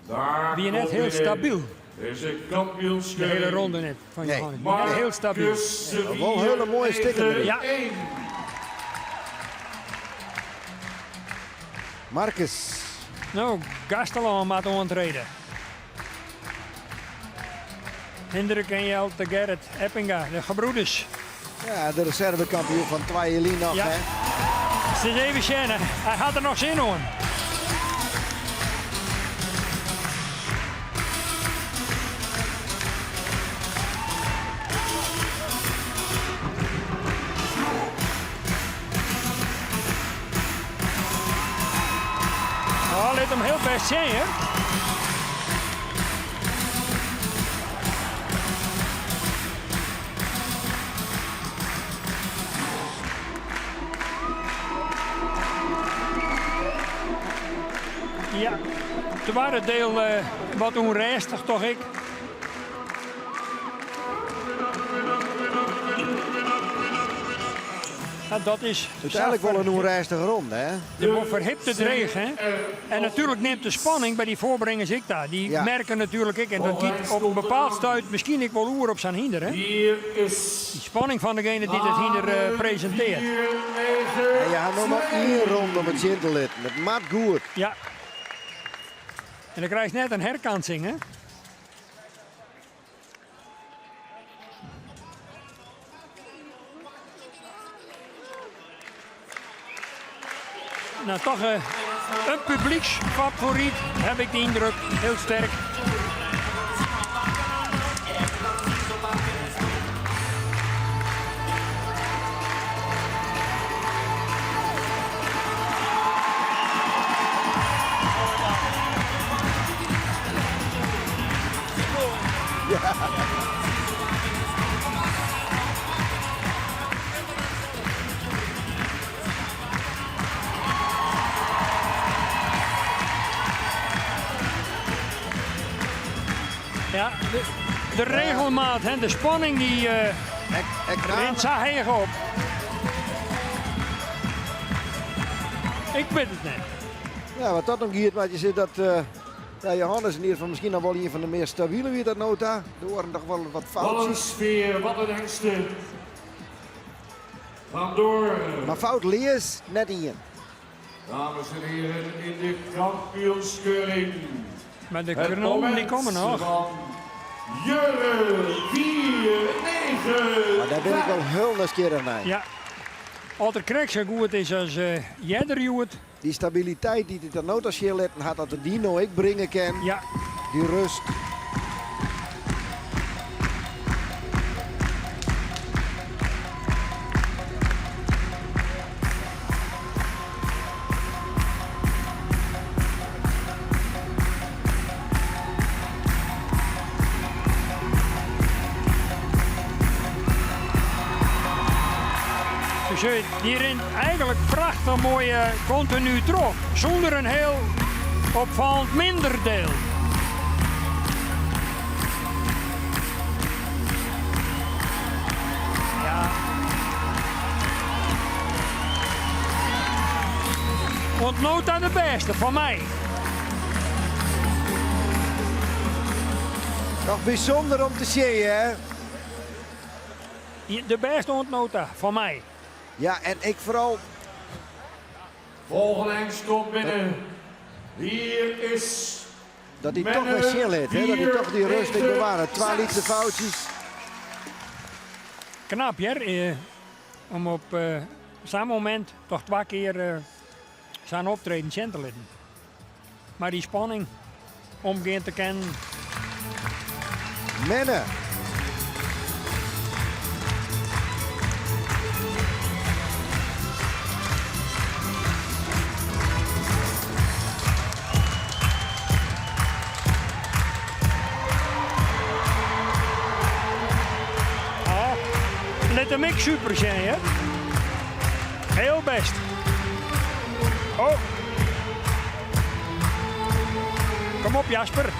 Daar Wie net komt heel weer stabiel. Deze De kampioenskeuring. hele ronde net van Nee. Johannes. Die Heel stabiel. Marcus de Wel hele mooie stikken erin. Ja. 1. Marcus. Nou, Gastelon moet aantreden. Hendrik en Jelte Gerrit Eppinga, de gebroeders. Ja, de reservekampioen van Twaaielien nog, Ja. hè? Het is even schijnen. Hij had er nog zin in. Oh, laat hem heel best zien, hè? Ja, het waren deel wat onrustig, toch ik. Ja, dat is Uiteindelijk wel een onreistige ronde, hè? De wordt verhipte dreig, hè? En natuurlijk neemt de spanning bij die voorbrengers ik daar. Die Ja. merken natuurlijk ik. En dat giet op een bepaald stuit misschien ik wel oer op zijn hinder, hè? Hier is Die spanning van degene die het hinder presenteert. 4, 9, En je had nog maar één ronde om het zin te litten. Het maakt goed. Ja. En dan krijg je net een herkansing, hè? Nou, toch een publieksfavoriet, heb ik de indruk. Heel sterk. Ja, de regelmaat, hè, de spanning die Ik rent zo hoog op. Ik weet het niet. Ja, wat dat nog hier, wat je ziet dat ja, Johannes in ieder geval misschien nog wel een van de meer stabiele weer dat nota. Er worden nog wel wat Wat een foutjes. sfeer, wat een hengsten. Gaan door. Maar fout lees net in. Dames en heren, in de kampioenskeuring. Maar de Het knollen die moment komen nog. van Jurre 4, 9. Maar daar ben ik wel heel nieuwsgierig naar. Ja. Als er krek zo goed is als Jedder Joet. Die stabiliteit die de nota letten had, dat de dino ik brengen kan. Ja, Die rust. dus die rent eigenlijk prachtig mooi continu terug. Zonder een heel opvallend minder deel. Ja. Want nota de beste van mij. Nog bijzonder om te zien, hè? De beste ontnota van mij. Ja, en ik vooral. Volgende hengst komt binnen. Hier is Dat hij Menne toch weer chill heeft, hè? Dat hij toch die rust niet 4, bewaren. 2 6. liter foutjes. Knap, hè? Om op zo'n moment toch 2 keer zijn optreden te laten. Maar die spanning omgaan te kennen. Menne. Let hem ik super zijn, hè? Heel best. Oh. Kom op, Jasper.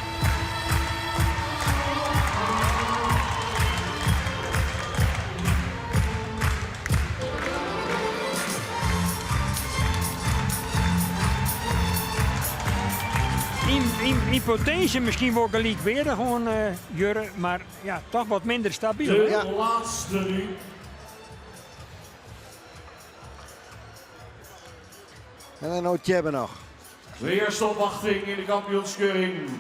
yn, yn potinsje miskien wol gelykweardich oan Jurre, mar ja, toch wat minder stabyl. De ja. laatste nu. En dan no Tjebbe noch. De eerste opwachting in de kampioenskeuring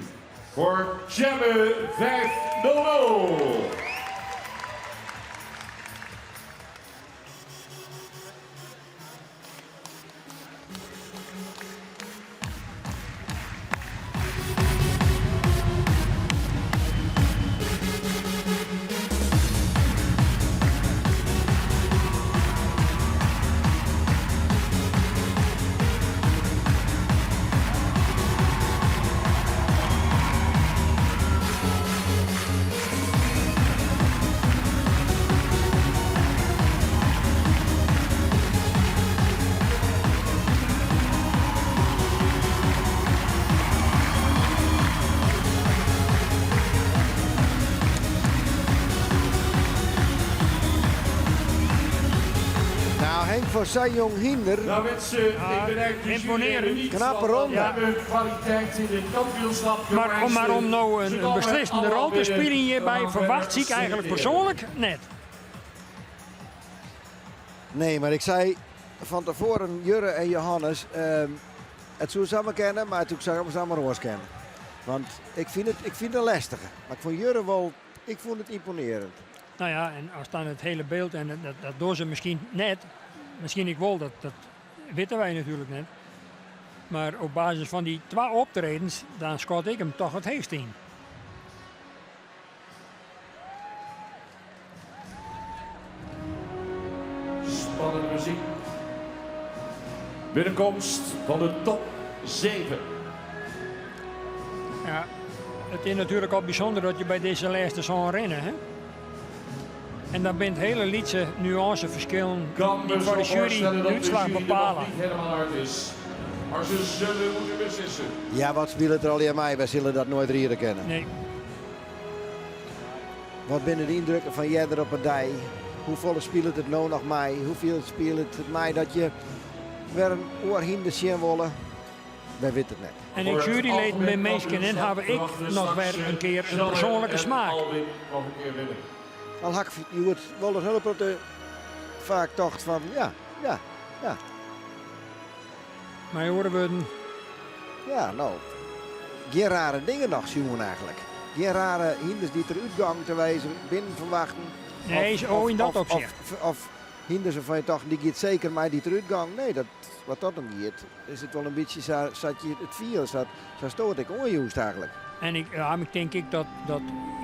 voor Tjebbe 5-0. Nou, Henk voor zijn jong hinder. Nou mensen, ik ben eigenlijk Imponerend. Knappe ronde. Ja. Kwaliteit in het kampioenschap. Maar om, maar om nou een beslissende rol te spelen hierbij, verwacht ik eigenlijk persoonlijk net. Nee, maar ik zei van tevoren Jurre en Johannes, het zou samen kennen, maar toen zou ik samen roos kennen. Want ik vind het een lastige. Maar ik vond Jurre wel, ik vond het imponerend. Nou ja, en als dan het hele beeld, en dat doen ze misschien net, misschien ik wel, dat weten wij natuurlijk net. Maar op basis van die twee optredens, dan schat ik hem toch het heest in. Spannende muziek. Binnenkomst van de top 7. Ja, het is natuurlijk al bijzonder dat je bij deze lijsten zo'n rennen, hè? En dan bent hele lietse nuanceverschillen Kan die me voor de zo jury voorstellen de dat de uitslag jury er nog bepalen. niet helemaal uit is. Maar ze zullen moeten beslissen. Ja, wat speelt er al aan mij? Wij zullen dat nooit rieren kennen. Nee. Wat binnen de indrukken van Jedder op een dij? Hoeveel speelt het nou nog mij? Hoeveel speelt het mij dat je weer een oor hinder zien willen? Wij weten het net. En Voor ik het juryleden algemeen met mensen en kampioenschap hebben ik verwachten we nog straks, weer een keer een Sjalle persoonlijke en smaak. Alwin nog een keer winnen. Al hak je wordt wel een hulp op de vaak tocht van ja, ja, ja. Maar horen we een Ja, nou, geen rare dingen nog zien eigenlijk. Geen rare hinders die ter uitgang te wijzen binnen verwachten. Nee, zo in dat opzicht. Of hinders waarvan je toch, die gaat zeker, maar die ter uitgang. Nee, dat, wat dat dan gaat, is het wel een beetje zo, zat je het viel, zat, zo stoot ik onjuist eigenlijk. En ik, ja, maar ik denk ik dat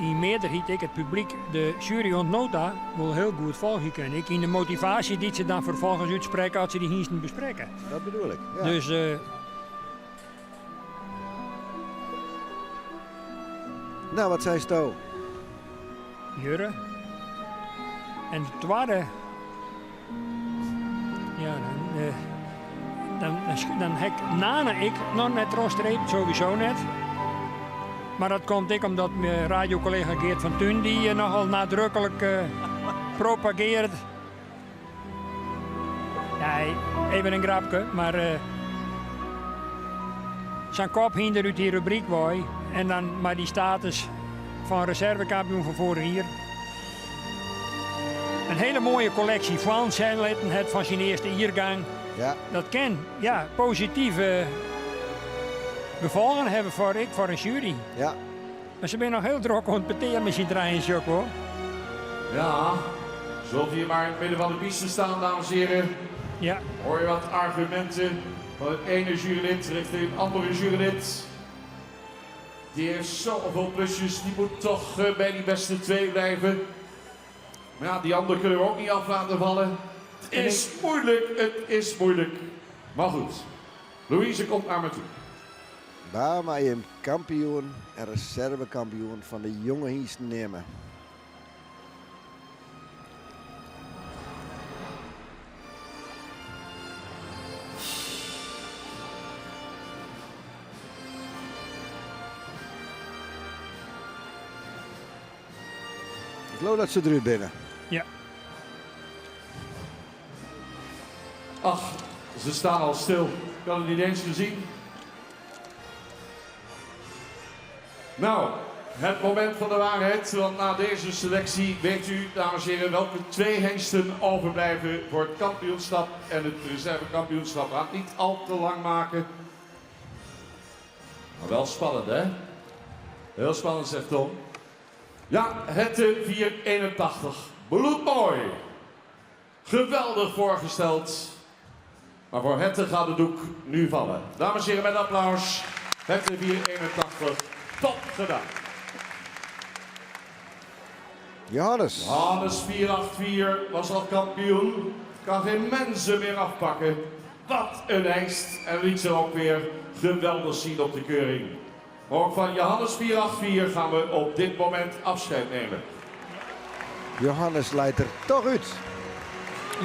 in meerderheid ik het publiek de jury ontnota wel heel goed volgen kunnen. Ik in de motivatie die ze dan vervolgens uitspreken als ze die hinsten bespreken. Dat bedoel ik. Ja. Dus Nou, wat zei Sto? Jurre. En de tweede. Ja, dan heb ik Nane ik nog net terugstreept, sowieso net. Maar dat komt ik omdat mijn radiocollega Geert van Thun die nogal nadrukkelijk propageert. Nee, even een grapje, maar zijn kop hinder uit die rubriek waai. En dan maar die status van reservekampioen van vorig jaar. Een hele mooie collectie van zijn letten het van zijn eerste jaargang. Dat kan, ja, positieve gevolgen hebben voor ik, voor een jury. Maar ze zijn nog heel druk aan het peteren met zijn draaien, Jacques, hoor. Ja, zult hier maar in het midden van de piste staan, dames en heren. Hoor je wat argumenten van het ene jurylid richting het andere jurylid. Die heeft zoveel plusjes, die moet toch bij die beste twee blijven. Maar ja, die andere kunnen we ook niet af laten vallen. Het is moeilijk, het is moeilijk. Maar goed, Louise komt naar me toe. Waar maar je kampioen en reservekampioen van de jonge hengsten nemen. Ik geloof dat ze eruit binnen. Ach, ze staan al stil. Ik had het niet eens gezien. Nou, het moment van de waarheid. Want na deze selectie weet u, dames en heren, welke twee hengsten overblijven voor het kampioenschap en het reservekampioenschap. We gaan het niet al te lang maken. Maar wel spannend, hè? Heel spannend, zegt Tom. Ja, het 481. Bloedmooi. Geweldig voorgesteld. Maar voor Hette gaat de doek nu vallen. Dames en heren, met applaus. Hette 481. Top gedaan. Johannes. Johannes 484 was al kampioen. Kan geen mensen meer afpakken. Wat een hengst. En liet ze ook weer geweldig zien op de keuring. Maar ook van Johannes 484 gaan we op dit moment afscheid nemen. Johannes leidt er toch uit.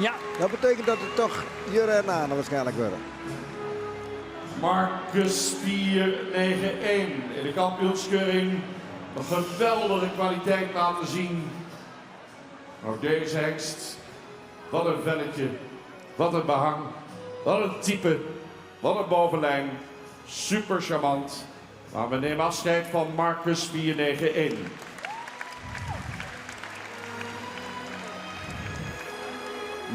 Ja. Dat betekent dat het toch Jurre en Nane waarschijnlijk worden. Marcus 491 in de kampioenskeuring. Een geweldige kwaliteit laten zien. Ook deze hengst. Wat een velletje. Wat een behang. Wat een type. Wat een bovenlijn. Super charmant. Maar we nemen afscheid van Marcus 491.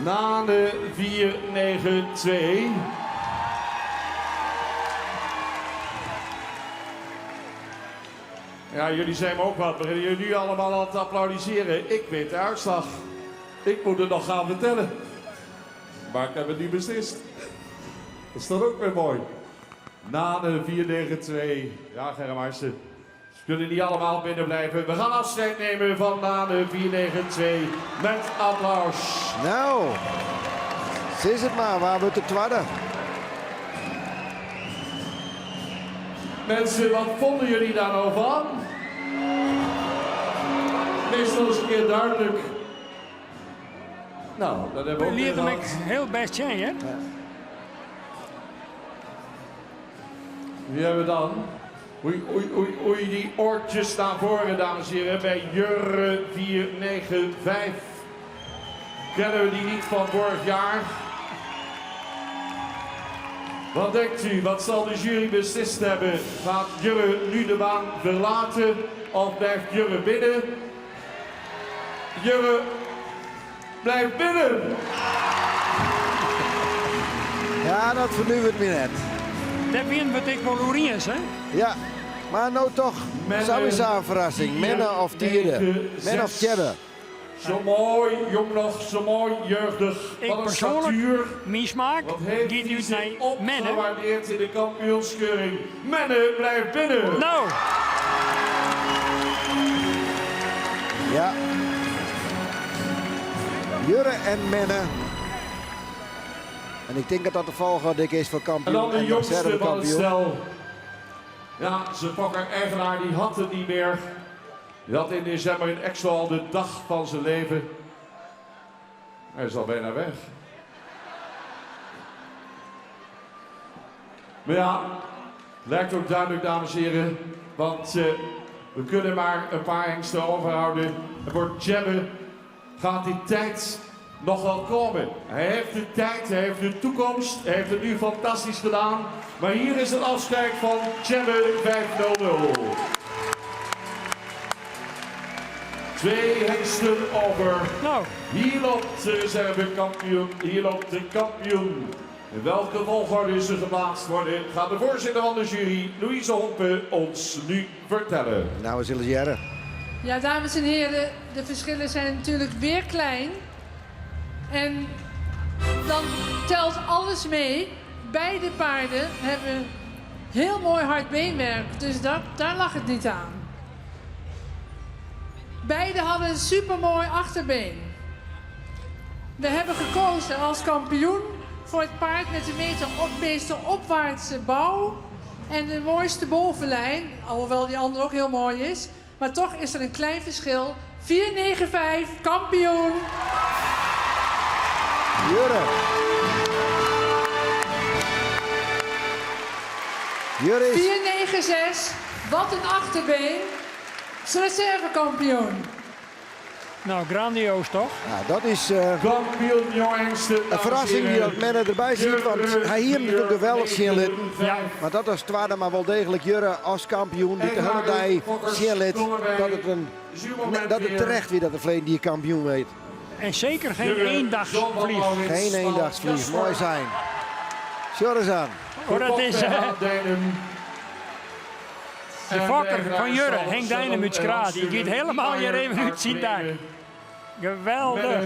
Nane 492. Ja, jullie zijn me ook wat. Beginnen jullie nu allemaal al te applaudisseren? Ik weet de uitslag. Ik moet het nog gaan vertellen. Maar ik heb het nu beslist. Dat is dan ook weer mooi. Nane 492. Ja, Gerrit Ze kunnen niet allemaal binnen blijven. We gaan afscheid nemen van Nane 492 met applaus. Nou, ze is het maar. Waar wordt de tweede? Mensen, wat vonden jullie daar nou van? Is dat eens een keer duidelijk. Nou, dat hebben we ook Leerde weer me gehad. heel best zijn, hè? Ja. Wie hebben we dan? Oei, oei, oei, oei, die oortjes naar voren, dames en heren, bij Jurre 495. Kennen we die niet van vorig jaar? Wat denkt u? Wat zal de jury beslist hebben? Gaat Jurre nu de baan verlaten of blijft Jurre binnen? Jurre blijft binnen! Ja, dat vernieuwt me net. Dat wint wat ik wel eens, hè? Ja, maar nou toch, Menne, sowieso een verrassing. Menne of Tierde. 9, Menne of 6. Tjebbe. Zo mooi, jong nog, zo mooi, jeugdig. Ik Wat een persoonlijk, statuur. mijn smaak, Wat heeft gaat hij uit zich naar Menne. opgewaardeerd in de kampioenskeuring. Menne blijft binnen. Nou. Ja. Jurre en Menne. En ik denk dat dat de volgorde is voor En kampioen dan de en jongste van het reservekampioen. stel. Ja, zijn fokker-eigenaar die had het niet meer. Die had in december in Exel al de dag van zijn leven. Hij is al bijna weg. Maar ja, lijkt ook duidelijk, dames en heren. Want we kunnen maar een paar hengsten overhouden. En voor Tjebbe gaat die tijd nog wel komen. Hij heeft de tijd, hij heeft de toekomst. Hij heeft het nu fantastisch gedaan. Maar hier is het afscheid van Tjebbe 5-0-0. 2 hengsten over. Nou. Hier loopt de reservekampioen, hier loopt de kampioen. In welke volgorde ze geplaatst worden, gaat de voorzitter van de jury, Louise Hompe, ons nu vertellen. Nou, we zullen jaren. Ja, dames en heren, de verschillen zijn natuurlijk weer klein. En dan telt alles mee. Beide paarden hebben heel mooi hard beenwerk, dus daar lag het niet aan. Beide hadden een supermooi achterbeen. We hebben gekozen als kampioen voor het paard met de meeste opwaartse bouw en de mooiste bovenlijn, alhoewel die andere ook heel mooi is. Maar toch is er een klein verschil. 4,95, kampioen. Jurre. Jurre is 4,96, wat een achterbeen. Reservekampioen. Nou, grandioos toch? Ja, dat is eh, Kampioen jongste. een verrassing die dat Menne erbij ziet. Want hij hier hem natuurlijk geweldig zien litten. Ja. Maar dat was tweede, maar wel degelijk Jurre als kampioen. Die de hele dag zien lid. Dat het, een, dat het terecht weer dat de vleen die kampioen weet. En zeker geen eendagsvlieg. Geen eendagsvlieg, mooi zijn. Sjorris aan. Oh, dat is de fokker van Jurre, Henk Dijnem uit Skraat. Die gaat helemaal hier even uit zijn dak. Geweldig.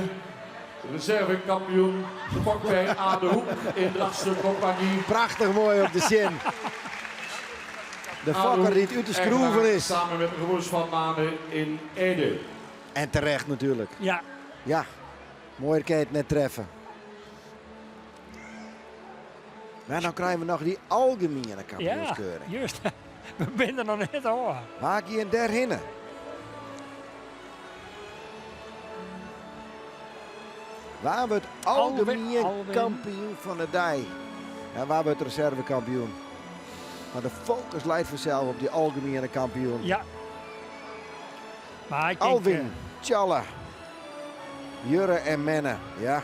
Reservekampioen, de bij aan de Hoek in Drachtster Compagnie. Prachtig mooi op de zin. De fokker die het uit de schroeven is. Samen met de broers van Manen in Ede. En terecht natuurlijk. Ja. Ja, mooier kan je het net treffen. Maar dan krijgen we nog die algemene kampioenskeuring. Ja, juist. We zijn er nog net hoor. Waar je en der hinnen? Waar wordt algemeen kampioen van de dag? En waar wordt reservekampioen? Maar de focus leidt vanzelf op die algemene kampioen. Ja. Maar ik denk, Alwin, Tjalle, Jurre en Menne. Ja.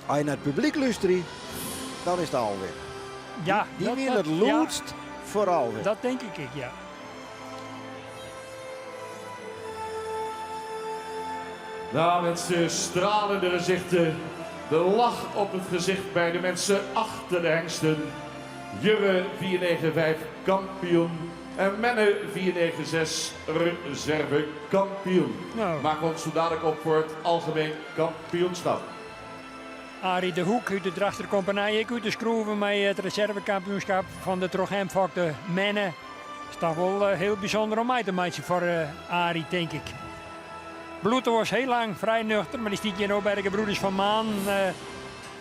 Als je naar het publiek luistert, dan is het Alwin. Ja, Die wint het loodst ja, voor Alwin. Dat denk ik, ja. Nou, mensen, stralende gezichten. De lach op het gezicht bij de mensen achter de hengsten. Jurre 495 kampioen. En Menne 496 reserve kampioen. Nou. Maken we ons zo dadelijk op voor het algemeen kampioenschap. Arie de Hoek uit de Drachtstercompagnie. Ik uit de schroeven met het reservekampioenschap van de Trogem-fokte Menne. Is toch wel heel bijzonder om mij te maken voor Arie, denk ik. Bloed was heel lang vrij nuchter, maar die stiet hier nou bij de gebroeders van Maan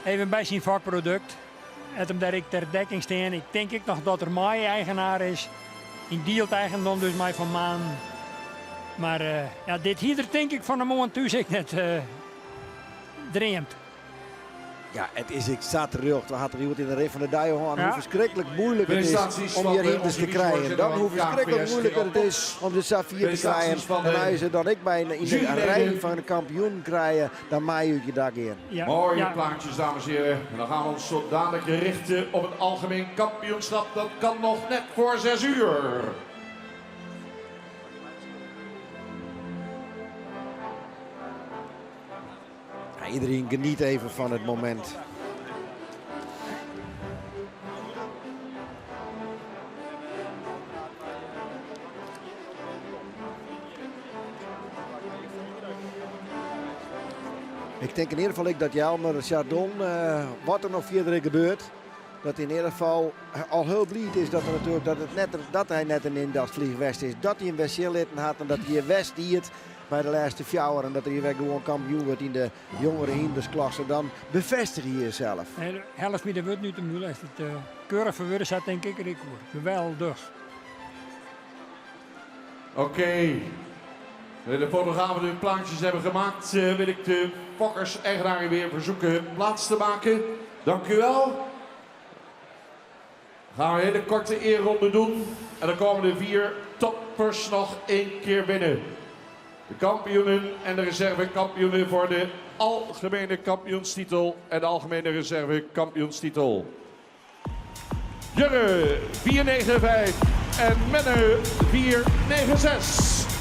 even bij zijn vakproduct. Het hem daar ik ter dekking staan. Ik denk ik nog dat er mij eigenaar is. In deelt eigendom dus mij van Maan. Maar ja, dit hier denk ik van de morgen thuis ik net dreamt. Ja, het is exact terug. We hadden iemand in de rif van de dij hoor. Ja. Hoe verschrikkelijk moeilijk het is om hier hinders te krijgen. Dan hoe verschrikkelijk moeilijk het is om de Safir te krijgen. En als je dan ik bij in de rij van de kampioen krijgen, dan maai je je dak in. Ja. Mooie ja. plaatjes, dames en heren. En dan gaan we ons zo dadelijk richten op het algemeen kampioenschap. Dat kan nog net voor 6 uur. Ja, iedereen geniet even van het moment. Ik denk in ieder geval ik dat Jelmer Chardon, wat er nog verder gebeurt, dat in ieder geval al heel blij is dat, er natuurlijk, dat, het net, dat hij net een indasvlieg West is. Dat hij een West-litten had en dat hij een West hiert bij de laatste fjouwer. En dat hij weer gewoon kampioen wordt in de jongere hindersklasse. Dan bevestig je jezelf. Helft me de wordt nu te moeilijk. Het keurig verwurren zat denk ik record. Geweldig. Oké. De fotografen de plaatjes hebben gemaakt, wil ik de fokkers-eigenaren weer verzoeken plaats te maken. Dank u wel. Gaan we een hele korte eerronde doen. En dan komen de 4 toppers nog 1 keer binnen. De kampioenen en de reservekampioenen voor de algemene kampioenstitel en de algemene reservekampioenstitel. Jurre 495 en Menne 496.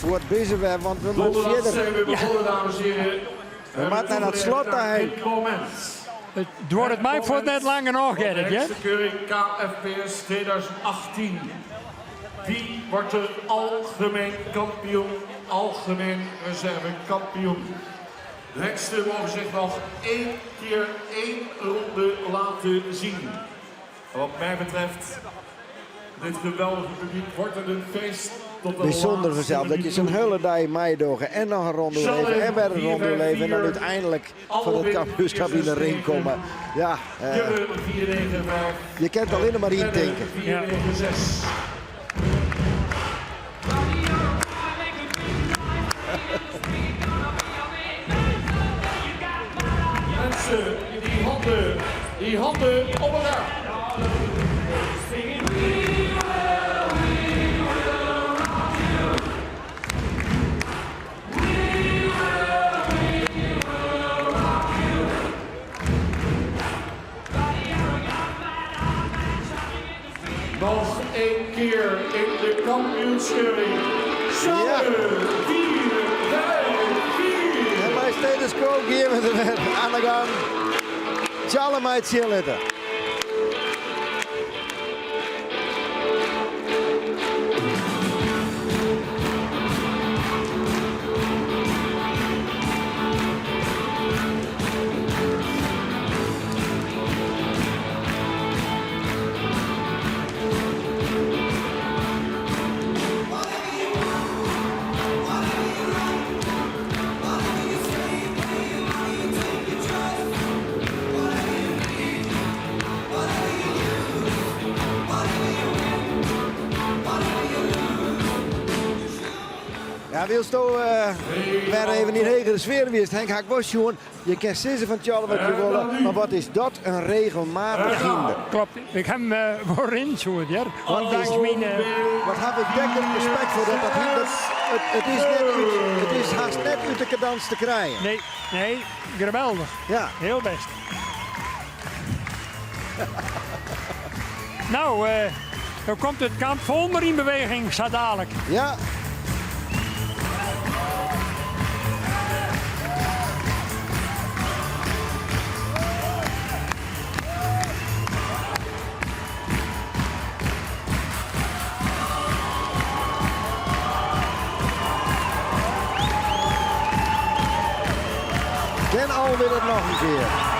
Voor het bezig we, want we moeten Donderdag verder. zijn we begonnen, dames en heren. We moeten naar het slot daarheen. Het wordt het mij voor het net langer nog, Gerrit. De hè? keuring KFPS 2018. Wie wordt de algemeen kampioen, algemeen reservekampioen? De hengsten mogen zich nog 1 keer 1 ronde laten zien. En wat mij betreft, dit geweldige publiek wordt het een feest. Bysûnder fansels dat je sa'n hiele dei meidogge en noch in ronde oerleve en wer in ronde oerleve en dan úteinlik foar it kampioenskip yn de ring komme. Ja, je kinne it allinne mar yntinke. Mensen, die handen, die handen op elkaar. Nog één keer in de kampioenskeuring. Ja. 4, 5, 4. En mei stetoskoop gean we der wer oan de gang. Tsjalle mei it sjen litte. Ja, wylsto wer even yn hegere sfear wiest, Henk, ha ik wol sjoen. Je kinne sizze fan Tsjalle wat je wolle, mar wat is dat in regelmatich hynder. Klopt, ik ha him wol rinnen sjoen hear. Ondanks myn. Wat haw ik dêr respekt foar dat dat hynder, it is net út, it is hast net út de kadans te krijen. Nee, nee, geweldich. Ja. Hiel bêst. No, dan komt it kamp Folmer yn beweging sa dalik. Ja. Ken alweer it noch in kear.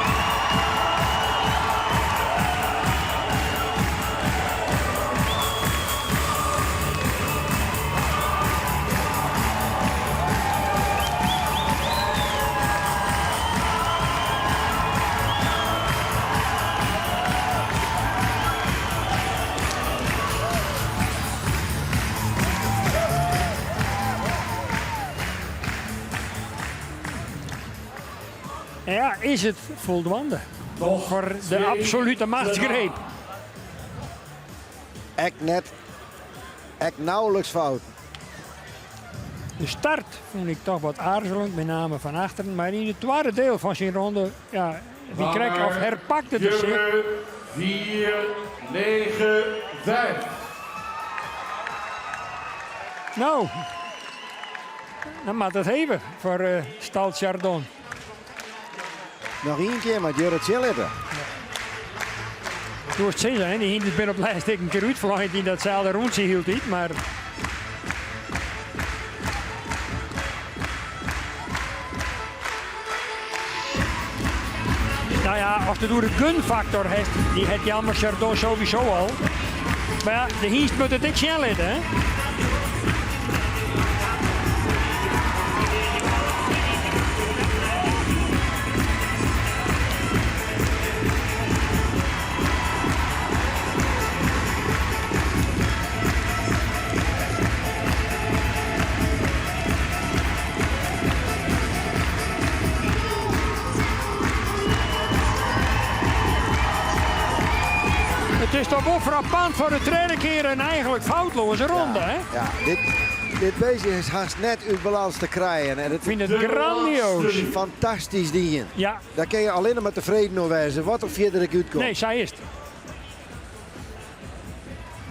Ja, is it foldwaande foar de absolute machtsgreep? Ek net, ek nauwelijks fouten. De start fûn ik toch wat aarzelend, met name fan achteren. Mar yn it twadde diel fan syn ronde, ja, wie krekt of herpakte er sich. 4, 9, 5. No, dan moat it heve foar Stal Chardon. Noch ien kear mei Jurre sjen litte. Soest sizze, hè, dy hynders binne op it lêst ek in kear útflein yn datselde rûntsje hieltyd, mar Nou ja, ast it oer de gunfaktor hast, dy hat Jelmer Chardon sowieso al. Mar ja, de hynst moat it ek sjen litte, hè? It is toch wol frappant foar de tredde kear in eigentlik foutloaze ronde, hè? Ja, dit, dit beestje is hast net út balâns te krijen. En ik fyn it grandioas. Fantastysk dien. Ja. Dêr kinne je allinne mar tefreden oer wêze, wat der fierder ek útkomt. Nee, sa is it.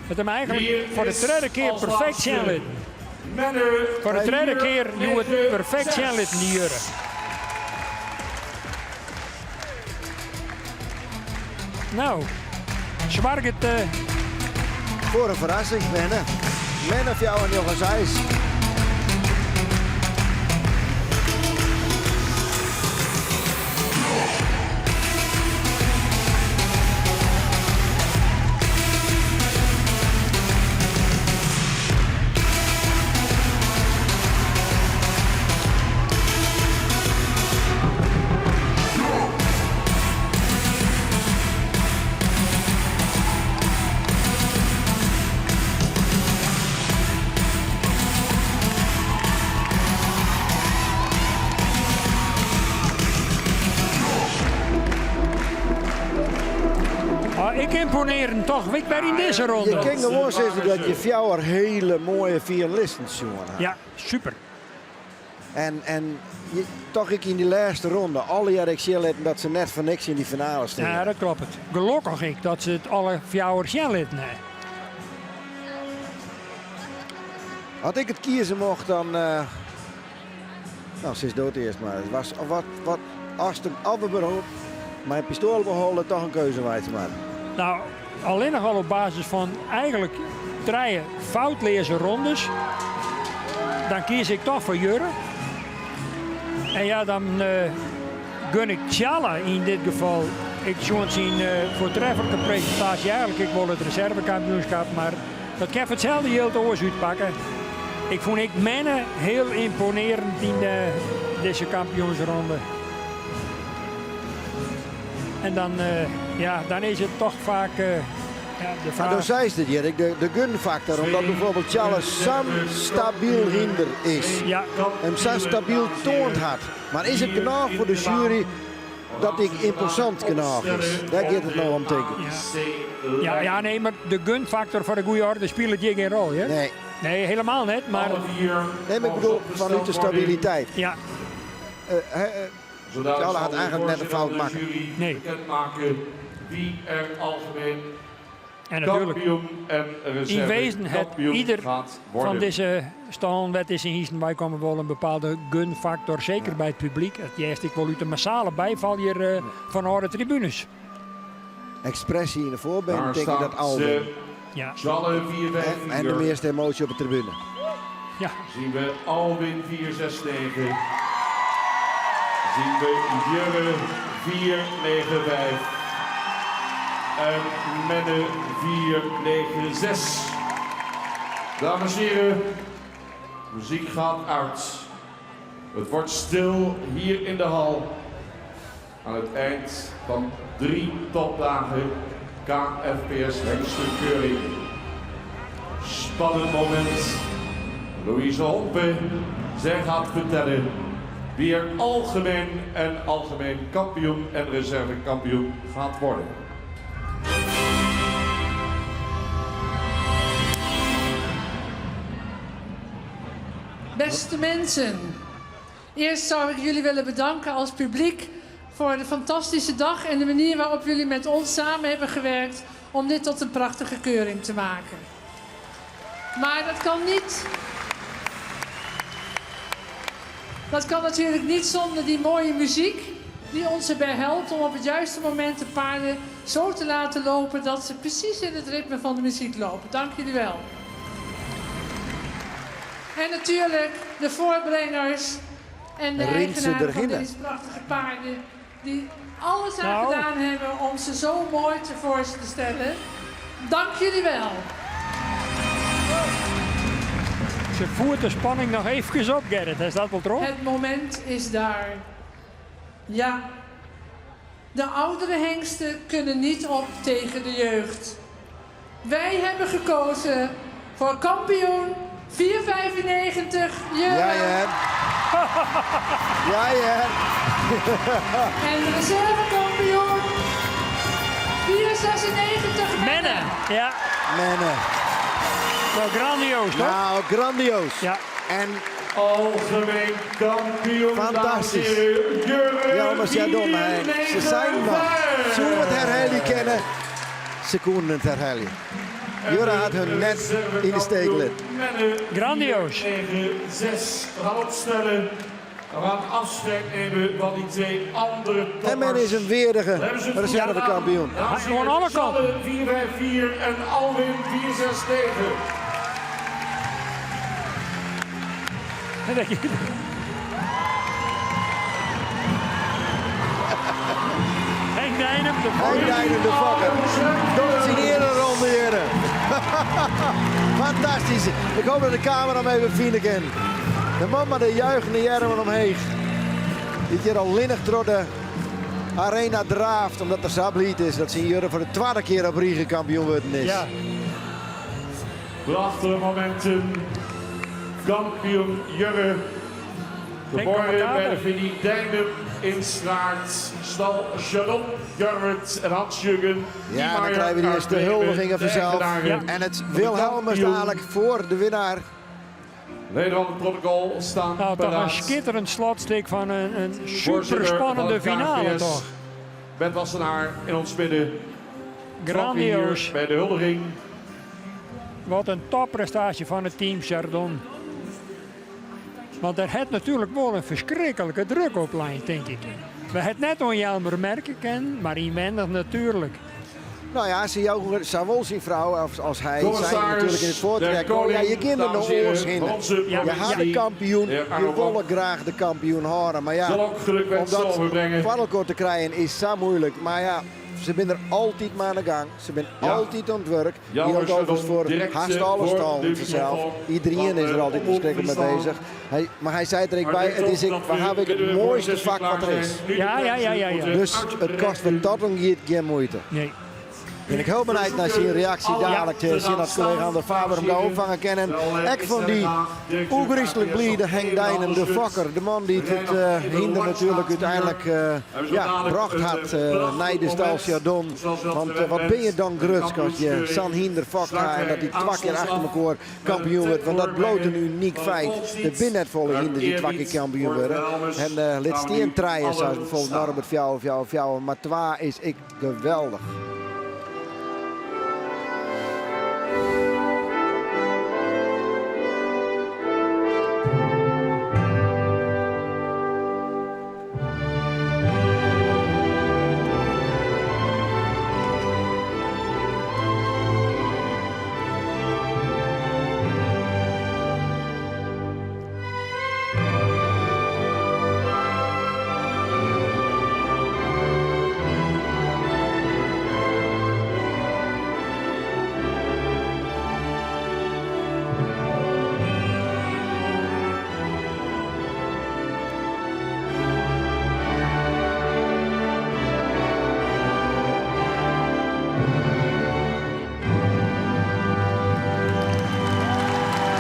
It him eigentlik foar de tredde kear perfekt sjen litten. Foar de tredde kear hjoed perfekt sjen litten, dy Jurre. No, soarget. Foar in ferrassing, Menne. Menne fjouwer njoggen seis. Ah, ik ymponearjen toch ek wer yn dizze ronde. Je kinne gewoan sizze dat je fjouwer hiele moaie finalisten sjoen ha. Ja, super. En, en je, toch ek yn dy lêste ronde, allegear ek sjen litten dat se net foar niks yn dy finale stean. Ja, dat kloppet. Gelokkich ek dat se it alle fjouwer sjen litten ha. As ik it kieze mocht, dan. Uh, nou, sis dood earst mar. It was, wat, wat, as de, as we mei in pistoal op 'e holle toch in keuze meitsje moatte. Nou, allinnich al op basis fan eigenlik trije foutleaze rondes, dan kies ik toch foar Jurre. En ja, dan uh, gun ik Tjalle yn dit gefal. Ik sjoen syn uh, foartreflike presintaasje eigenlik ek wol it reservekampioenskip, mar dat kin foar itselde jild oars útpakke. Ik fûn ek Menne hiel ymponearjend yn de, dizze kampioensronde. En dan, uh, ja, dan is it toch faak uh, ja, de fraach. Maar do seist it, Erik, de, de gunfaktor, omdat byfoarbyld Tjalle sa'n stabyl hynder is. Ja. Him sa stabyl toand hat. Mar is it genôch foar de sjuery dat ek ymposant genôch is? Dêr giet it no om, tink ik. Ja, ja, ja nee, mar de gunfaktor foar de goede orde spilet hjir gjin rol, hè? Nee. Nee, helemaal net, mar... Nee, mar ik bedoel fanút de stabiliteit. Ja. Uh, Tjalle hat eigenlik net in fout makke. Nee. Bekendmaken wie er algemeen En natuerlik, kampioen en yn wezen hat reservekampioen ieder gaat fan worden. dizze stân wêr't dizze hynsten wei komme wol in bepaalde gunfaktor, seker by it publyk. It hearst ek wol út de massale byfal hjir eh, fan ôf de tribunes. Ekspresje yn de foarbenen, Daar tink ik dat staat Alwin. ze. Ja. Tjalle En, en de 454. measte emoasje op de tribune. Ja. Zien we Alwin 469. Zien we Jurre 495. En Menne 496. Dames en heren, muziek gaat uit. Het wordt stil hier in de hal. Aan het eind van drie topdagen KFPS Hengstenkeuring. Spannend moment. Louise Hompe, zij gaat vertellen wie er algemeen en algemeen kampioen en reservekampioen gaat worden. Beste mensen, eerst zou ik jullie willen bedanken als publiek voor de fantastische dag en de manier waarop jullie met ons samen hebben gewerkt om dit tot een prachtige keuring te maken. Maar dat kan niet. Dat kan natuurlijk niet zonder die mooie muziek die ons erbij helpt om op het juiste moment de paarden zo te laten lopen dat ze precies in het ritme van de muziek lopen. Dank jullie wel. En natuurlijk de voorbrengers en de Rint ze eigenaren van derhinne. deze prachtige paarden die alles aan Nou. gedaan hebben om ze zo mooi te voor te stellen. Dank jullie wel. Ze fiert de spanning noch eefkes op, Gerrit. Is dat wol troch? Het moment is daar. Ja, de oudere hengsten kunnen niet op tegen de jeugd. Wij hebben gekozen voor kampioen 4,95 Jurre Ja, ja. Ja, ja. en reservekampioen 4,96 Menne. Ja, Menne. wel grandioos, toch? Nou, grandioos. Ja. En Algemeen kampioen, Fantastisch. dames en heren, Jurre ja, maar ja, dom, hè. Se seinen noch. Soe it herhelje kinne, se koenen it herhelje. Jurre hat hun net yn de steek litten. Menne Grandioos. 9, 6. We gaan opstellen. We gaan afscheid nemen van die twee andere toppers. En men is een weerdige Dat hebben ze goed reservekampioen. gedaan. Dames en Gewoon heren, alle kanten. Tjalle 454 en Alwin 469. Henk Deinum, de Henk fokker. Deinum, de fokker. Dat is in ereronde, heren. Fantastisch. Ik hoop dat de camera hem even fine kin. De man mei de juichende earmen omheech. Dy't hjir allinnich troch de arena draaft omdat er sa bliid is dat syn Jurre foar de twadde kear op rige kampioen wurden is. Ja, Prachtige momenten. Kampioen Jurre. Geboren commentaar. bij de familie Deinum. In Straard, Stal Chardon, Jorrit en Hans-Jürgen Ja, dan krijgen we de eerste huldigingen vanzelf. En het Wilhelmus dadelijk voor de winnaar. Nederland het protocol staan Nou, toch een paraat. schitterend slotstuk van een Voorzitter super spannende van het finale KVS, toch. Bert Wassenaar in ons midden. Grandioos. Hier bij de huldiging. Wat een topprestatie van het team Chardon. Want er het natuurlijk wel een verschrikkelijke druk op lijn, denk ik. We het net on Jelmer merken ken, maar inwendig natuurlijk. Nou ja, ze jou, zowel zijn vrouw als, als hij zijn Commissaris, natuurlijk in het voortrek. de Oh ja, je koning, kinderen dames nog en heren, oors van onze Je had de provincie, kampioen, de heer je Arno wil Brok, graag de kampioen horen. Maar ja, Zal ook om gelukwensen dat overbrengen. voor elkaar te krijgen is zo moeilijk. Maar ja, ze zijn er altijd maar aan de gang. Ze zijn Ja. altijd aan het werk. Ja, Hier maar ook overigens Chardon voor direct, haast alles voor al de vanzelf. microfoon Iedereen van, is er altijd Omroep verschrikkelijk mee Friesland. bezig. Hij, maar hij zei er ik Maar bij, let het op is ik, dat we we hebben het binnen de mooiste voorzessie vak klaar wat er is. zijn. Nu de Ja, ja, ja, ja, ja. moeten Dus het kost van dat een geen moeite. Nee. En ik hoop benieuwd naar zijn reactie dadelijk. Te zien dat collega Ander Faber hem daar opvangen kennen. Ik van die oegrieselijk bliede Henk Dijnen, de fokker. De man die het hinder natuurlijk uiteindelijk ja, bracht had uh, naar de stal Chardon. Want wat ben je dan grutsk als je San Hinder fokt had en dat die twee keer achter elkaar kampioen wordt. Want dat bloot een uniek feit. De binnen volle hinder die twee keer kampioen worden. En uh, steen treien zoals bijvoorbeeld Norbert Fjouw, Fjouw, Fjouw. Maar twa is ik geweldig.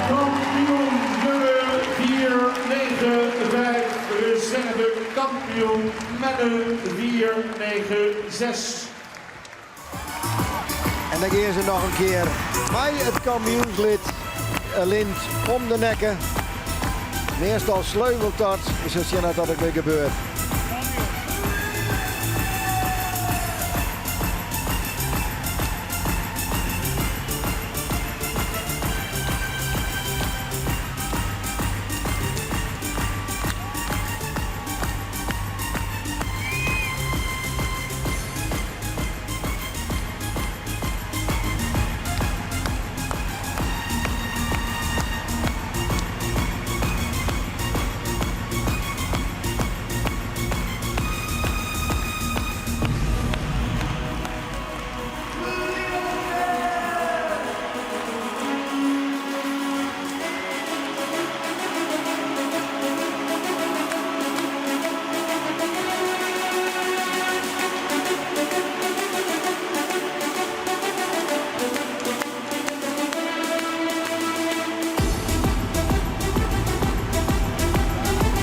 Kampioen nummer 495, reserve kampioen Menne 496. En dan gaan ze nog een keer bij het kampioenslid lint om de nekken. Meestal sleutelt dat, is het zien dat het weer gebeurt.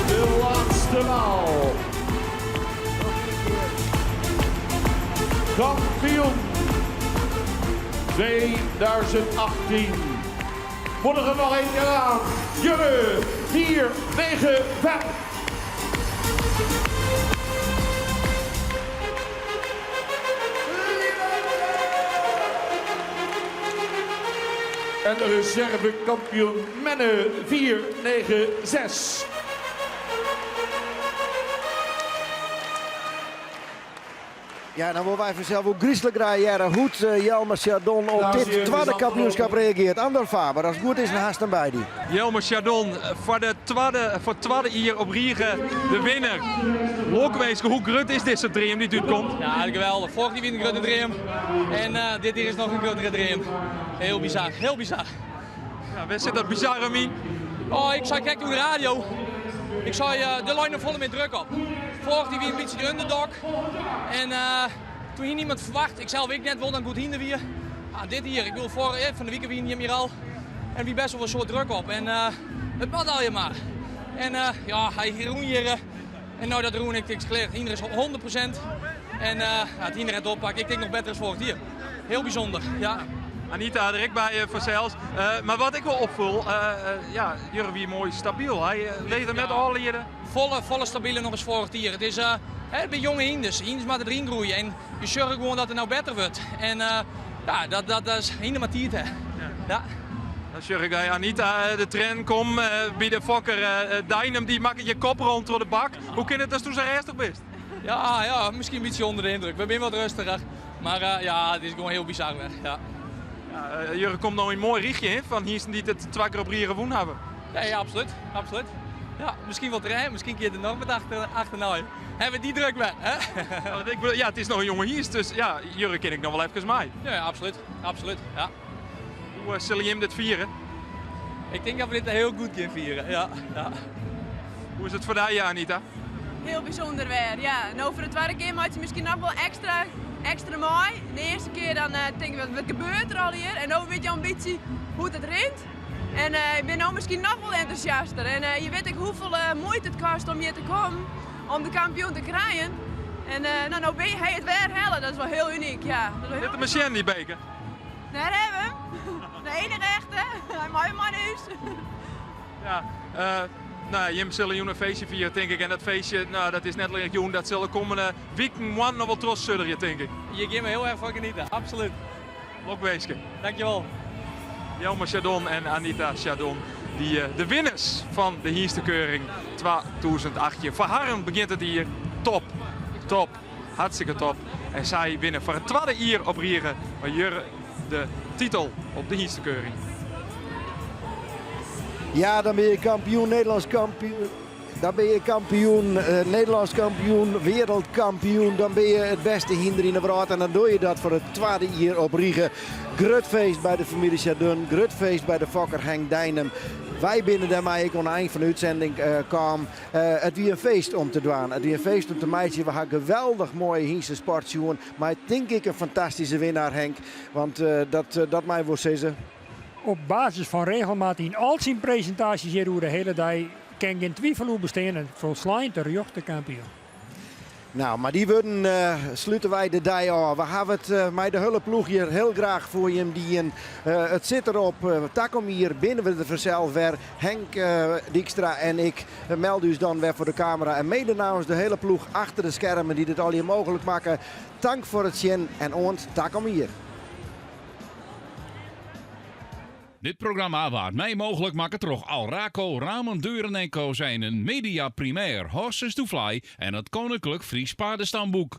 De laatste maal. Kampioen 2018. Moet er nog één keer aan. Jurre 4, 9, 5. En de reservekampioen Menne 4, 9, 6. Ja, dan willen wij vanzelf ook griezelig graag hoe Jelmer Chardon op Dames en dit heren, het is tweede kampioenschap afgelopen. reageert. Andor Faber, als het goed is, een haast en bij die. Jelmer Chardon voor de tweede, voor het tweede hier op Riegen de winnaar. Lokwees, hoe groot is deze dream die uitkomt? Ja, geweldig. Vorig jaar een grote dream. En dit hier is nog een grotere dream. Heel bizar, heel bizar. Ja, waar zit dat bizarre in? Oh, ik zei kijk door de radio. Ik zei, de lijn er volle met druk op. Vorig jaar een beetje de underdog. En toen hier niemand verwacht, ik zelf ik net wel dan goed hinder weer. Ah, dit hier, ik bedoel, van de week wie hier meer al. En wie best wel een soort druk op. En het mag al je maar. En ja, hij groen hier. En no dat rûn ik tink klear, it hynder is 100% en ja, it hynder hat oppakt. Ik tink noch better as foarich jier. Hiel bysûnder, ja. Anita der ek by fansels. Mar wat ik wol opfoel, ja, Jurre wie moai stabyl. Hy liet him net ôfliede. Folle, folle stabiler noch as foarich jier. It is, hè, it binne jonge hynders. Hynders moatte deryn groeie en je sjogge gewoan dat it no better wurdt. En ja, dat, dat, dat is hynder moat tiid ha. Ja. Dan sjoch ik by Anita de triennen kommen by de fokker Deinum, dy makket je kop rond troch de bak. Hoe kin it datsto sa rêstich bist? Ja, ja, miskien in bytsje ûnder de yndruk. We binne wat rêstiger. Mar ja, it is gewoan hiel bizar wer. Ja. Ja, Jurre komt no yn in moai rychje hè, fan hynsten dy't it twa kear op rige wûn hawwe. Ja, ja, absolút. Absolút. Ja, miskien wol trainen, miskien keart er noch wat achter, achternei. Hawwe we dy druk wer, hè? Ja, ik bedoel, ja, it is noch in jonge hynst, dus ja, Jurre kin ek noch wol efkes mei. Ja, ja, absolút. Absolút, ja. Hoe sille jim dit fiere? Ik tink dat we dit hiel goed gean fiere, ja. Ja. Hoe is it foar dy, Anita? Hiel bysûnder wer, ja. No foar de twadde kear meitsje je miskien noch wol ekstra, ekstra mei. De earste kear dan tink ik, wat gebeurt der allegear? En no wit je al in bytsje hoe't it rint. En ik bin no miskien noch wol entûsjaster. En je wit ek hoefolle muoite it kostet om hjir te kommen, om de kampioen te krijen. En no, no bin je, ha je it wer helle. Dat is wol hiel unyk, ja. Dat is wol hiel Lit him mar sjen, dy beker. Dêr hawwe we him. De enige echte. Hy mei mei nei hûs. Ja, nou, jim sille jûn in feestje fiere, tink ik. En dat feestje, nou, dat is net allinnich jûn, dat sil de kommende wiken, moannen noch wol trochsudderje, tink ik. Hjir gean we hiel erch fan genieten, absolút. Lokwinske. Dankjewol. Jelmer Chardon en Anita Chardon, dy de winners fan de Hynstekeuring 2018. Foar harren begjint it jier top, top, hartstikke top. En sy winne foar it twadde jier op rige mei Jurre de titel op de Hynstekeuring. Ja, dan bin je kampioen, Nederlânsk kampioen. Dan bin je kampioen, Nederlânsk kampioen, wereldkampioen. Dan bin je it bêste hynder yn de wrâld. En dan doch je dat foar it twadde jier op rige. Grut feest by de famylje Chardon. Grut feest by de fokker Henk Deinum. Wy binne dêrmei ek oan de ein fan de útsending kaam. It wie in feest om te dwaan. It wie in feest om te meitsjen. We ha geweldich moaie hynstesport sjoen. Mei tink ik in fantastyske winnaar Henk. Want dat, dat mei wol sizze. Op basis fan regelmaat yn al syn presintaasjes hjir oer de hiele dei kin gjin twifel oer bestean, in folslein terjochte kampioen. Nou, mei dy wurden slute wy de dei ôf. We hawwe it mei de hiele ploech hjir hiel graach foar jim dien. It sit derop. Takom jier binne we der fansels wer. Henk Dykstra en ik melde ús dan wer foar de kamera. En mede namens de hiele ploech achter de skermen dy't it allegear mooglik makke. Tank foar it sjen en oant takom jier. Dit programma waard mei mooglik makke troch Alraco Ramen, Deuren en Kozijnen, Media Primair, Horses to Fly en it Koninklijk Fries Paardestamboek.